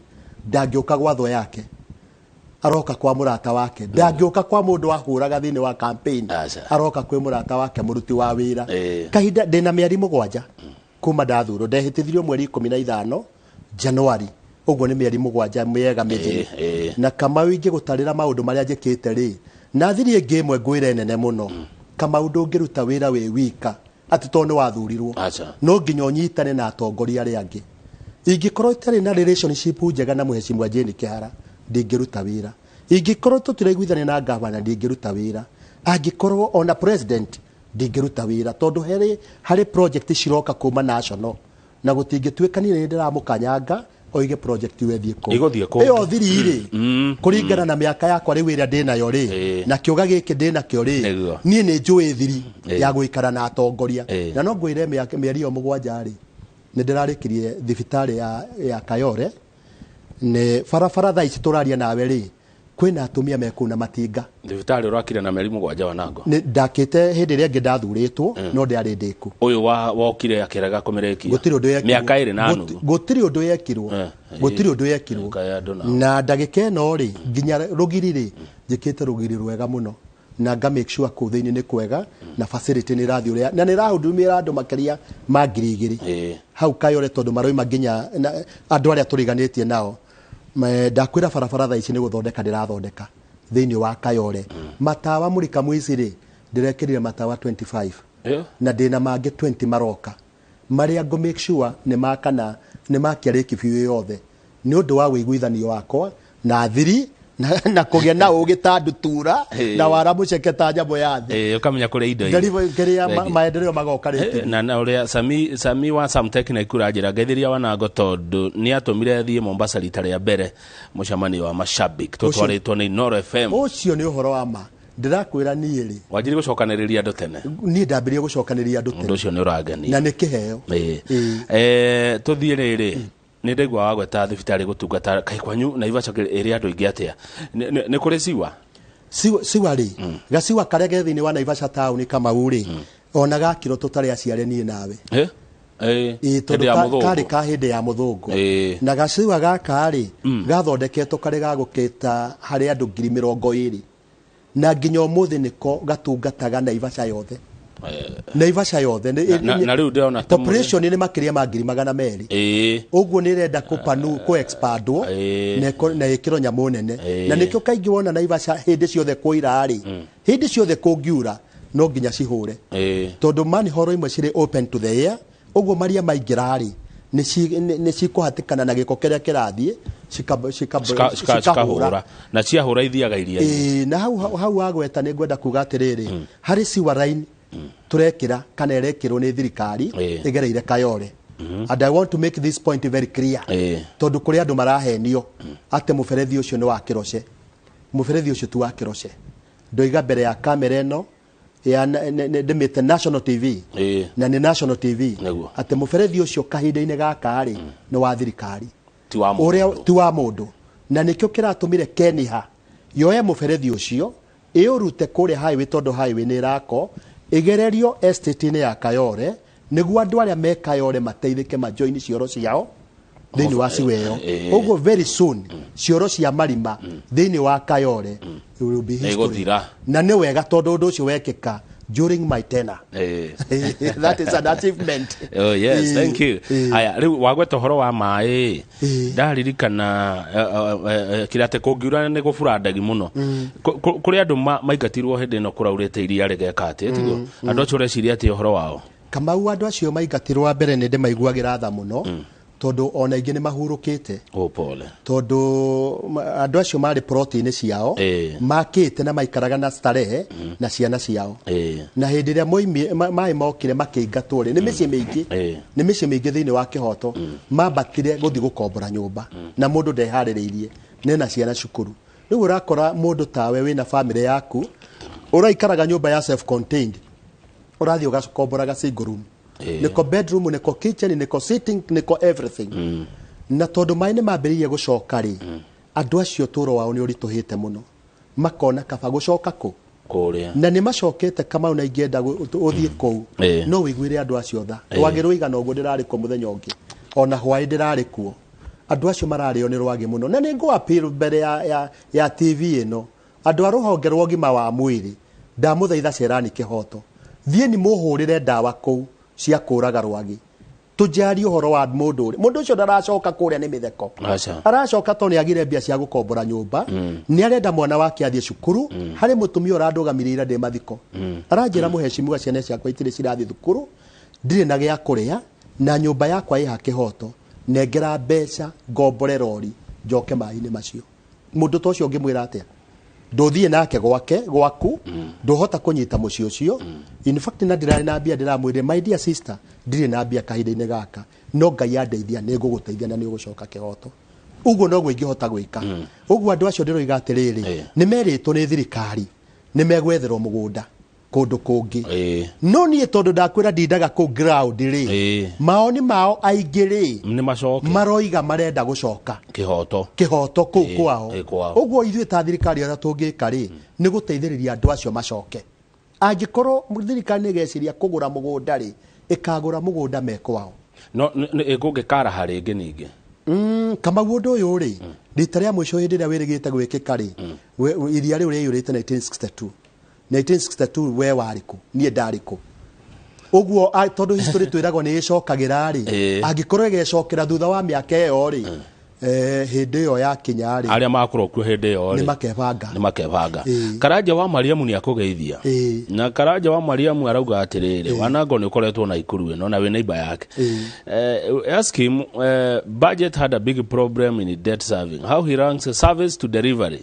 Ndangĩũka gwatho yake, aroka kwa mũrata wake. Ndangĩũka kwa mũndũ wahũraga thĩinĩ wa campaign. Aca. Aroka kwĩ mũrata wake mũruti wa wĩra. Kahinda ndĩna mĩeri 7 kuma ndathurwo. Ndehĩtithirio mweri 15 Januari, ũguo nĩ mĩeri 7 mĩega mĩthiru. Na Kamau, ingĩgũtarĩra maũndũ marĩa njĩkĩte rĩ, na thiri ĩngĩ ĩmwe ngwĩre nene mũno. Kamau, ndũngĩruta wĩra wĩ wika atĩ tondũ nĩ wathurirwo. Aca. No nginya ũnyitane na atongoria arĩa angĩ. Ingĩkorwo itarĩ na relationship njega na mũhecimwa Jane Kĩhara, ndingĩruta wĩra. Ingĩkorwo tũtiraiguithania na gavana, ndingĩruta wĩra. Angĩkorwo ona president, ndingĩruta wĩra, tondũ harĩ project ciroka kuma national na gũtingĩtuĩka niĩ nĩ ndĩramũkanyanga oige project ĩyo ĩthiĩ kũu. Ĩgũthiĩ kũngĩ. Ĩyo thiri rĩ, kũringana na mĩaka yakwa rĩu ĩrĩa ndĩnayo rĩ, na kĩũga gĩkĩ ndĩnakĩo rĩ, niĩ nĩ njũĩ thiri ya gũikara na atongoria. Na no ngwĩre mĩeri ĩyo 7 rĩ, nĩ ndĩrarĩkirie thibitarĩ ya Kayore. Nĩ barabara thaa ici tũraria nawe rĩ, kwĩna atumia me kũu na matinga. Thibitarĩ ũrakire na mĩeri 7, Wanango? Nĩ ndakĩte hĩndĩ ĩrĩa ĩngĩ ndathurĩtwo, no ndĩarĩ ndĩku. Ũyũ wa wokire akĩrega kũmĩrĩkia. Gũtirĩ ũndũ yekirwo. Mĩaka 2 na nuthu. Gũtirĩ ũndũ yekirwo. Gũtirĩ ũndũ yekirwo. Kaĩ andũ nao. Na ndagĩka ĩno rĩ, nginya rũgiri rĩ, njĩkĩte rũgiri rwega mũno na nga make sure kũu thĩinĩ nĩ kwega na facility nĩ ĩrathiĩ ũrĩa na nĩ ĩrahudumĩra andũ makĩria ma 2000 hau Kayore, tondũ maroima nginya andũ arĩa tũriganĩtie nao. Ndakwĩra barabara thaa ici nĩ gũthondeka ndĩrathondeka thĩinĩ wa Kayore. Matawa mũrika mũici rĩ, ndĩrekĩrire matawa 25 na ndĩna mangĩ 20 maroka marĩa ngũ make sure nĩ makana nĩ makia Lakeview yothe nĩ ũndũ wa ũiguithanio wakwa na thiri na kũgĩa na ũgĩ ta ndutura na wara mũceke ta nyamũ ya thĩ. Ũkamenya kũrĩa indo irĩ. Ndaribu kĩrĩa Thank you. maendeleo magoka rĩngĩ. Na ũrĩa Sami wa Samtech na ikura njĩra ngeithiria Wanango tondũ nĩ atũmire thiĩ Mombasa rita rĩa mbere mũcemanio wa mashabik tũtwarĩtwo nĩ Inooro FM. Ũcio nĩ ũhoro wa ma, ndĩrakwĩra niĩ rĩ, Wanjirie gũcokanĩrĩria andũ tene. Niĩ ndambĩrĩrie gũcokanĩrĩria andũ Ũndũ tene. ũcio nĩ ũrangenia. Na nĩ kĩheo. Tũthiĩ rĩrĩ, nĩ ndaigua wagweta thibitarĩ gũtungata kaĩ kwanyu Naivasha ĩrĩ andũ aingĩ atĩa? Nĩ kũrĩ ciwa? Siwa rĩ, gaciwa karĩa ge thĩinĩ wa Naivasha taũni, Kamau rĩ, ona gakirwo tũtarĩ aciare niĩ nawe. Ĩĩ, tondũ Hĩndĩ ya mũthũngũ. Karĩ ka hĩndĩ ya mũthũngũ. Na gaciwa gaka rĩ, gathondeketwo karĩ ga gũkĩta harĩ andũ 20,000 na nginya ũmũthĩ nĩko gatungataga Naivasha yothe. Naivasha yothe Na rĩu ndĩrona ta population nĩ makĩria ma 200,000. Ũguo nĩ ĩrenda kũpanu kũ expandwo na ĩkĩrwo nyamũ nene. Na nĩkĩo kaingĩ wona Naivasha hĩndĩ ciothe kwoira rĩ, hĩndĩ ciothe kũngiura no nginya cihũre, tondũ manhole imwe cirĩ open to the air. Ũguo maria maingĩra rĩ, nĩ cikũhatĩkana na gĩko kĩrĩa kĩrathiĩ cikahũra. Cikahũra na ciahũra ithiaga iria-inĩ. Ĩĩ, na hau wagweta nĩ ngwenda kuga atĩrĩrĩ, harĩ sewer line tũrekĩra kana ĩrekĩrwo nĩ thirikari ĩgereire Kayore. And I want to make this point very clear. Tondu kuri andu marahenio ate muberethi ucio ni wa Kiroce. Muberethi ucio ti wa Kiroce. Ndoiga mbere ya kamera ĩno ya ndĩmĩte National TV. Na nĩ National TV. Ate muberethi ucio kahinda-inĩ gaka rĩ nĩ wa thirikari. Ti wa mũndũ. Ti wa mũndũ. Na nĩkĩo kĩratũmire Keniha yoe muberethi ucio ĩũrute kũrĩa highway tondu highway nĩ ĩrako ĩgererio estate-inĩ ya Kayore nĩguo andũ arĩa me Kayore mateithĩke majoini cioro ciao thĩinĩ wa ciweo. Ũguo very soon cioro cia marima thĩinĩ wa Kayore will be history. Na nĩ wega tondũ ũndũ ũcio wekĩka during my tenure. That is an achievement. Oh yes, thank you. Aya, rĩu wagweta ũhoro wa maĩ ndaririkana kĩrĩa atĩ kũngiura nĩ gũbura ndagi mũno. Kũrĩ andũ maingatirwo hĩndĩ ĩno kũraurĩte iria rĩgeka atĩ tiguo andũ acio ũreciria atĩ ũhoro wao Kamau andũ acio maingatirwo wa mbere nĩ ndĩmaiguagĩra tha mũno tondu ona ingĩ nĩ mahurũkĩte. Oh pole. Tondu andũ acio marĩ plot-inĩ ciao makĩte na maikaraga na starehe na ciana ciao. Na hĩndĩ ĩrĩa maĩ mokire makĩingatwo rĩ nĩ mĩciĩ mĩingĩ nĩ mĩciĩ mĩingĩ thĩinĩ wa Kĩhoto mambatire gũthiĩ gũkombora nyũmba na mũndũ ndeharĩrĩirie nĩ na ciana cukuru. Rĩu ũrakora mũndũ tawe wĩna family yaku ũraikaraga nyũmba ya self contained ũrathiĩ ũgakomboraga single room. Niko bedroom, niko kitchen, niko sitting, niko everything. Na tondu maĩ nĩ mambĩrĩirie gũcoka rĩ andũ acio tũro wao nĩ ũritũhĩte mũno makona kaba gũcoka kũ kũrĩa na nĩ macokete Kamau na ingĩenda ũthiĩ kũu no wĩiguĩre andũ acio tha. Rwagĩ rũigana ũguo ndĩrarĩ kuo mũthenya ũngĩ ona hwaĩ ndĩrarĩ kuo andũ acio mararĩo nĩ rwagĩ mũno na nĩ ngũ appeal mbere ya TV ĩno andũ a rũhonge rwa ũgima wa mwĩrĩ ndamũthaitha cerani Kĩhoto thiĩ ni mũhũrĩre ndawa kũu cia kũraga rwagĩ tũjarie ũhoro wa mũndũ ũrĩa mũndũ ũcio ndaracoka kũrĩa nĩ mĩtheko aracoka tondũ nĩagire mbia cia gũkombora nyũmba nĩ arenda mwana wake athiĩ cukuru harĩ mũtumia ũrandũgamĩrĩire ndĩ mathiko aranjĩra mũhecimiwa ciana ciakwa itirĩ cirathiĩ thukuru ndirĩ na gĩa kũrĩa na nyũmba yakwa ĩha Kĩhoto nengera mbeca ngombore rori njoke maĩ-inĩ macio. Mũndũ ta ũcio ũngĩmwĩra atĩa? Ndũthiĩ nake gwake gwaku ndũhota kũnyita mũciĩ ũcio. In fact na ndirarĩ na mbia ndĩramwĩrire my dear sister ndirĩ na mbia kahinda-inĩ gaka no Ngai andeithia nĩ ngũgũteithia na nĩ ũgũcoka Kĩhoto. Ũguo noguo ingĩhota gwĩka. Ũguo andũ acio ndĩroiga atĩrĩrĩ nĩ merĩtwo nĩ thirikari nĩ megwetherwo mũgũnda kũndũ kũngĩ no niĩ tondũ ndakwĩra ndindaga kũu ground rĩ maoni mao aingĩ rĩ nĩ macoke maroiga marenda gũcoka Kĩhoto Kĩhoto kũu kwao. Ũguo ithuĩ ta thirikari ũrĩa tũngĩka rĩ nĩ gũteithĩrĩria andũ acio macoke. Angĩkorwo thirikari nĩ ĩgeciria kũgũra mũgũnda rĩ ĩkagũra mũgũnda me kwao. No ĩkũngĩkaraha rĩngĩ ningĩ Kamau ũndũ ũyũ rĩ rita rĩa mũico hĩndĩ ĩrĩa wĩrĩgĩte gwĩkĩka rĩ iria rĩu rĩaiyũrĩte 1962 1962 we warĩ kũ niĩ ndarĩ kũ. Ũguo tondũ history twĩragwo nĩ ĩcokagĩra rĩ angĩkorwo ĩgecokera thutha wa mĩaka ĩyo rĩ hĩndĩ ĩyo yakinya rĩ arĩa makorwo kuo hĩndĩ ĩyo rĩ nĩ makebanga. Karanja wa Mariamu nĩ akũgeithia na Karanja wa Mariamu arauga atĩrĩrĩ Wanango nĩ ũkoretwo na ikuru ĩno na wĩ neighbor yake. Ask him budget had a big problem in debt serving how he ranks service to delivery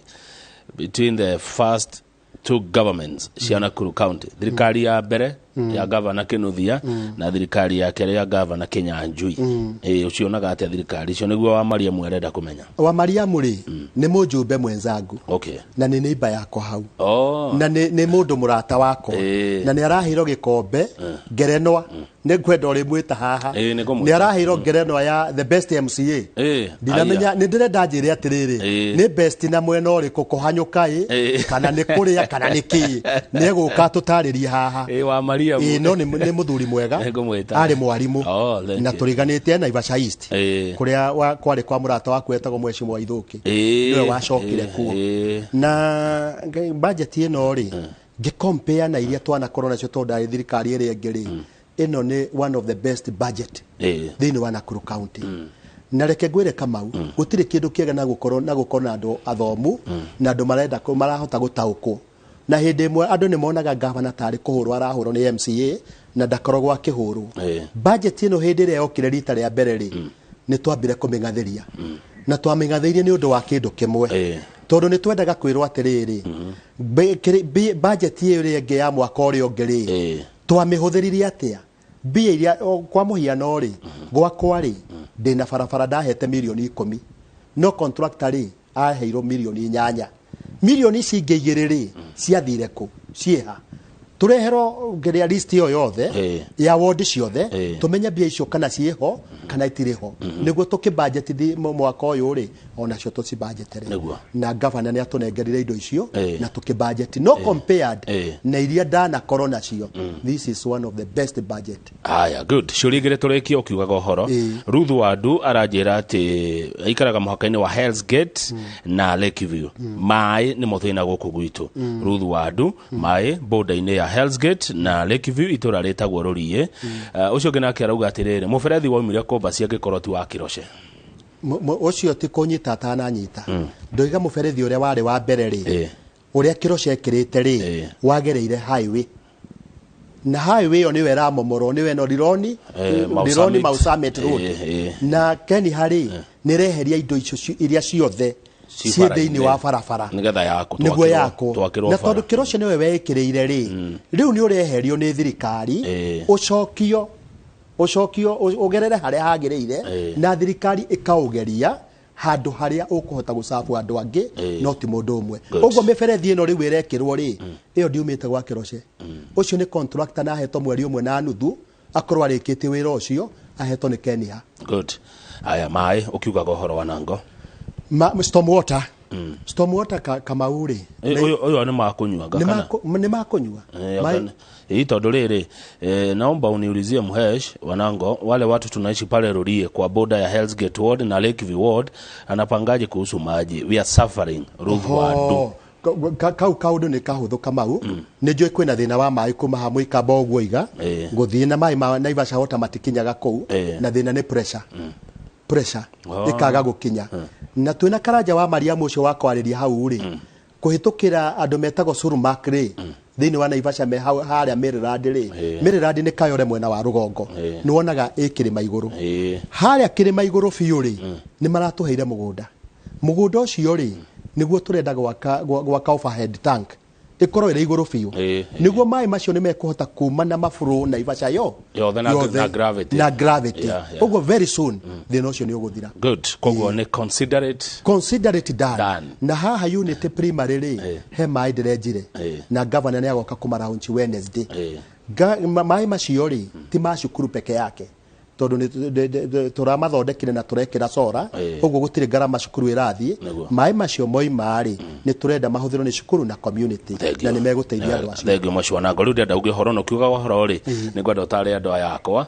between the first two governments cia Nakuru County thirikari ya mbere ya governor Kinuthia na thirikari ya kerĩ ya governor Kinyanjui. Ũcionaga atĩa thirikari icio nĩguo wa Mariamu arenda kũmenya. Wa Mariamu rĩ nĩ mũjumbe mwenzangu na nĩ neighbor yakwa hau na nĩ mũndũ mũrata wakwa na nĩ araheirwo gĩkombe ngerenwa nĩ ngwenda ũrĩmwĩta haha nĩ araheirwo ngerenwa ya the best MCA ndinamenya nĩ ndĩrenda njĩre atĩrĩrĩ nĩ best na mwena ũrĩkũ kũhanyũka ĩ kana nĩ kũrĩa kana nĩ kĩĩ nĩ egũka tũtarĩrie haha. Wa Mariamu no nĩ mũthuri mwega arĩ mwarimũ na tũriganĩte Naivasha East kũrĩa kwarĩ kwa mũrata waku etagwo Mheshimiwa Ithuki nĩwe wacokire kuo. Na budget ĩno rĩ ngĩcompare na iria twanakorwo nacio tondũ ndarĩ thirikari ĩrĩa ĩngĩ rĩ ĩno nĩ one of the best budget thĩinĩ wa Nakuru County. Na reke ngwĩre Kamau gũtirĩ kĩndũ kĩega na gũkorwo na andũ athomu na andũ marenda marahota gũtaũkwo. Na hĩndĩ ĩmwe andũ nĩ monaga gavana tarĩ kũhũrwo arahũrwo nĩ MCA na ndakoragwo akĩhũrwo. Budget ĩno hĩndĩ ĩrĩa yokire rita rĩa mbere rĩ nĩ twambire kũmĩng'athĩria na twamĩng'athĩirie nĩ ũndũ wa kĩndũ kĩmwe tondũ nĩ twendaga kwĩrwo atĩrĩrĩ budget ĩyo ĩrĩa ĩngĩ ya mwaka ũrĩa ũngĩ rĩ twamĩhũthĩririe atĩa Mbia iria kwa mũhiano rĩ, gwakwa rĩ, ndĩna barabara ndahete mirioni 10, no contractor rĩ aheirwo mirioni 8. Mirioni ici ingĩ 2 rĩ ciathire kũ? Ciĩha? Tũreherwo ngiria list ĩyo yothe ya ward ciothe, tũmenye mbia icio kana ciĩho kana itirĩ ho, nĩguo tũkĩbudget mwaka ũyũ rĩ, onacio tũcibudgetere. Na governor nĩ atũnengerire indo icio na tũkĩbudget, no compared na iria ndanakorwo nacio, this is one of the best budget. Aya, good. Ciũria igĩrĩ tũrĩkie ũkiugaga ũhoro. Ruth Wandu aranjĩra atĩ aikaraga mũhaka-inĩ wa Hell's Gate na Lakeview. Maĩ nĩmo thĩna gũkũ gwitũ. Ruth Wandu, maĩ border-inĩ ya Hell's Gate na Lakeview, itũra rĩtagwo Rũriĩ. Ũcio ũngĩ nake arauga atĩrĩrĩ, mũberethi waumire kũmba angĩkorwo ti wa Kĩroce. Ũcio ti kũnyita atananyita. Ndoiga mũberethi ũrĩa warĩ wa mbere rĩ, ũrĩa Kĩroce ekĩrĩte rĩ, wagereire highway, na highway ĩyo nĩyo ĩramomorwo, nĩyo ĩno Rironi, Mau Rironi Summit. Mau Summit Road. Na Keni harĩ nĩ ĩreheria indo icio iria ciothe Ci ciĩ thĩinĩ wa barabara nĩgetha yakwo nĩguo yakwo twakĩrwo na bara. Tondũ Kĩroce nĩwe weĩkĩrĩire rĩ, rĩu nĩ ũreherio nĩ thirikari, ũcokio ũcokio ũgerere harĩa hagĩrĩire, na thirikari ĩkaũgeria handũ harĩa ũkũhota gũcabu andũ angĩ, no ti mũndũ ũmwe. Ũguo mĩberethi ĩno rĩu ĩrekĩrwo rĩ, ĩyo ndiumĩte gwa Kĩroce. Ũcio nĩ contractor na ahetwo mweri 1.5 akorwo arĩkĩtie wĩra ũcio, ahetwo nĩ Kenya. Good. Aya, maĩ ũkiugaga ũhoro wa Nango. Storm water, storm water Kamau rĩ, Ũyũ ũyũ nĩ makũnyua nĩ kana nĩ makũnyua. Hii tondũ rĩrĩ, naomba uniulizie Mhesh Wanango, wale watu tunaishi pale Rurie kwa boda ya Hell's Gate Ward na Lakeview Ward, anapangaje kuhusu maji? We are suffering. Ruth Wadu. Oho, kau kaũndũ nĩ kahũthũ, Kamau. Nĩ njũĩ kwĩna thĩna wa maĩ kuma ha mũikamba ũguo iga gũthiĩ na maĩ ma Naivasha Water matikinyaga kũu, na thĩna nĩ pressure, pressure ĩkaga gũkinya, na twĩna Karanja wa Mariamu ũcio wa kwarĩria hau rĩ, kũhĩtũkĩra andũ metagwo Surmak rĩ, thĩinĩ wa Naivasha me hau harĩa Maryland rĩ. Maryland nĩ Kayore mwena wa rũgongo, nĩ wonaga ĩ kĩrĩma igũrũ, harĩa kĩrĩma igũrũ biũ rĩ, nĩ maratũheire mũgũnda. Mũgũnda ũcio rĩ, nĩguo tũrenda gwaka overhead tank ĩkorwo ĩrĩ igũrũ biũ, nĩguo maĩ macio nĩ mekũhota kuma na mabũrũ Naivasha yo Yothe na gravity. Na gravity. Ũguo very soon thĩna ũcio nĩ ũgũthira. Good. Koguo nĩ considerate Consider it done. Done. Na haha Unity Primary rĩ, he maĩ ndĩrenjire, na governor nĩ agoka kũmaraunchi Wednesday. Maĩ macio rĩ, ti ma cukuru peke yake, tondũ nĩ tũramathondekire na tũrekĩra sora, ũguo gũtirĩ ngarama cukuru ĩrathiĩ. Maĩ macio moima rĩ, nĩ tũrenda mahũthĩrwo nĩ cukuru na community, na nĩ megũteithia andũ acio. Thengiũ mũciĩ Wanango. Rĩu ndĩrenda uge ũhoro na ũkiuga ũhoro rĩ, nĩ ngwenda ũtare andũ aya akwa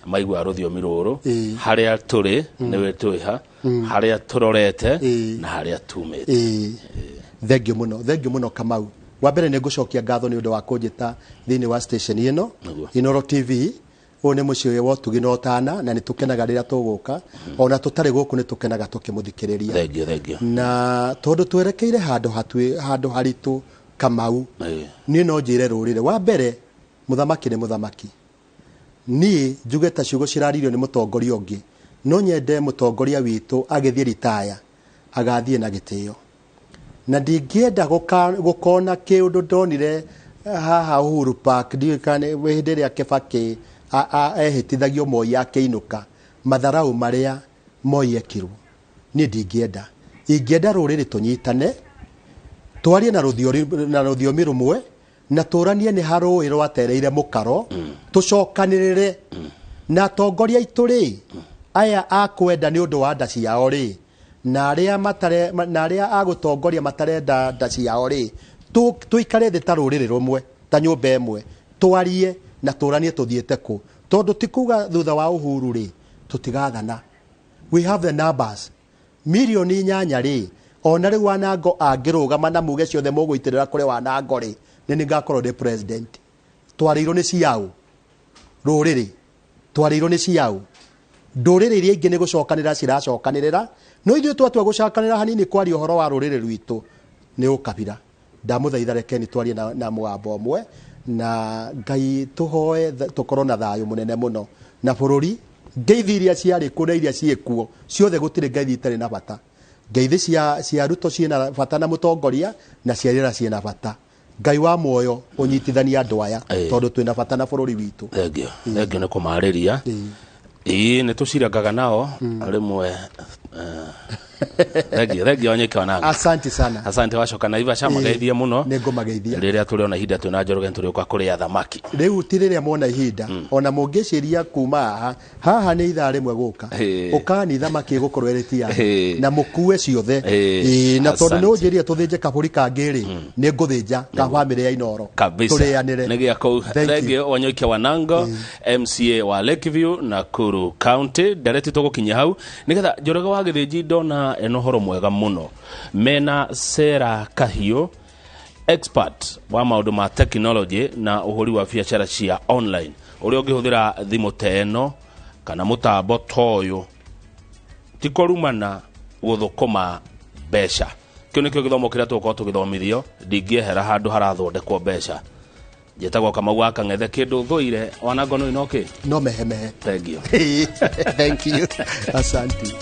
maigua rũthiomi rũrũ, harĩa tũrĩ nĩwe twĩha, harĩa tũrorete na harĩa tumĩte. Ĩĩ. Thengiũ mũno, thengiũ mũno, Kamau. Wa mbere nĩ ngũcokia ngatho nĩ ũndũ wa kũnjĩta thĩinĩ wa station ĩno, Inoro TV. Ũyũ nĩ mũciĩ wa ũtugi na ũtana, na nĩ tũkenaga rĩrĩa tũgũka. Ona tũtarĩ gũkũ nĩ tũkenaga tũkĩmũthikĩrĩria. Thengiũ, thengiũ. Na tondũ twerekeire handũ hatui handũ haritũ, Kamau, niĩ no njĩre rũrĩrĩ, wa mbere, mũthamaki nĩ mũthamaki. Niĩ njuge ta ciugo ciraririo nĩ mũtongoria ũngĩ, no nyende mũtongoria witũ agĩthiĩ ritaya agathiĩ na gĩtĩo, na ndingĩenda gũkona kĩũndũ ndonire haha Uhuru Park, ndiũĩ kana nĩ hĩndĩ ĩrĩa Kibaki ehĩtithagio Moi akĩinũka, matharau marĩa Moi ekirwo. Niĩ ndingĩenda, ingĩenda rũrĩrĩ tũnyitane, twarie na rũthiomi rũmwe, na tũranie nĩ harũĩ rwatereire mũkaro, tũcokanĩrĩre na atongoria aitũ rĩ, aya akwenda nĩ ũndũ wa nda ciao rĩ, na arĩa matare na arĩa agũtongoria matarenda nda ciao rĩ, tũikare thĩ ta rũrĩrĩ rũmwe, ta nyũmba ĩmwe, twarie na tũranie tũthiĩte kũ, tondũ ti kuga thutha wa Uhuru rĩ tũtigathana. We have the numbers, mirioni 8 rĩ. Ona rĩu Wanango angĩrũgama na muge ciothe mũgũitĩrĩra kũrĩ Wanango rĩ, nĩ nĩngakorwo ndĩ president. Twarĩirwo nĩ ciaũ rũrĩrĩ, twarĩirwo nĩ ciaũ ndũrĩrĩ iria ingĩ nĩ gũcokanĩrĩra ciracokanĩrĩra, no ithuĩ twatua gũcokanĩrĩra hanini kwaria ũhoro wa rũrĩrĩ rwitũ nĩ ũkabira. Ndamũthaitha, rekeni twarie na mũgambo ũmwe, na Ngai tũhoe tũkorwo na thayũ mũnene mũno na bũrũri. Ngeithi iria ciarĩ kuo na iria ciĩkuo ciothe, gũtirĩ ngeithi itarĩ na bata. Ngeithi cia Ruto ciĩna bata na mũtongoria, na cia rĩera ciĩna bata. Ngai wa muoyo ũnyitithanie andũ aya, Ĩĩ. tondũ twĩna bata na bũrũri witũ. Thengio, thengio nĩ kũmarĩria. Ĩĩ, nĩ tũcirangaga nao rĩmwe. Thengio, thengio Wanyoike Wananga. Asante sana. Asante. Wacoka Naivasha, mageithie mũno. Nĩ ngũmageithia. Rĩrĩa tũrĩ ona ihinda twĩna Njoroge tũrĩũka kũrĩa thamaki. Rĩu ti rĩrĩa muona ihinda, ona mũngĩciria kuma haha haha nĩ ithaa rĩmwe gũka, ũkani thamaki ĩgũkorwo ĩrĩ tiari na mũkue ciothe. Ĩĩ, na tondũ nĩ ũnjĩrire tũthĩnje kabũri kangĩ rĩ, nĩ ngũthĩnja ka bamĩrĩ ya Inoro Kabisa. Tũrĩanĩre. Nĩ gĩa kũu. Thank you. Thengio Wanyoike Wanango, MCA wa Lakeview, Nakuru County. Ndereti tũgũkinyia hau nĩgetha Njoroge wa Gĩthĩnji ndona ena ũhoro mwega mũno mena Sera Kahiũ, expert wa maũndũ ma technology na ũhũri wa biacara cia online, ũrĩa ũngĩhũthĩra thimũ ta ĩno kana mũtambo ta ũyũ ti kũrumana gũthũkũma mbeca. Kĩu nĩkĩo gĩthomo kĩrĩa tũgũkorwo tũgĩthomithio. Ndingĩehera handũ harathondekwo mbeca. Njĩtagwo Kamau wa Kang'ethe, kĩndũ thũire Wanango no inoki. No mehemehe. Thengio. Thank you, asante.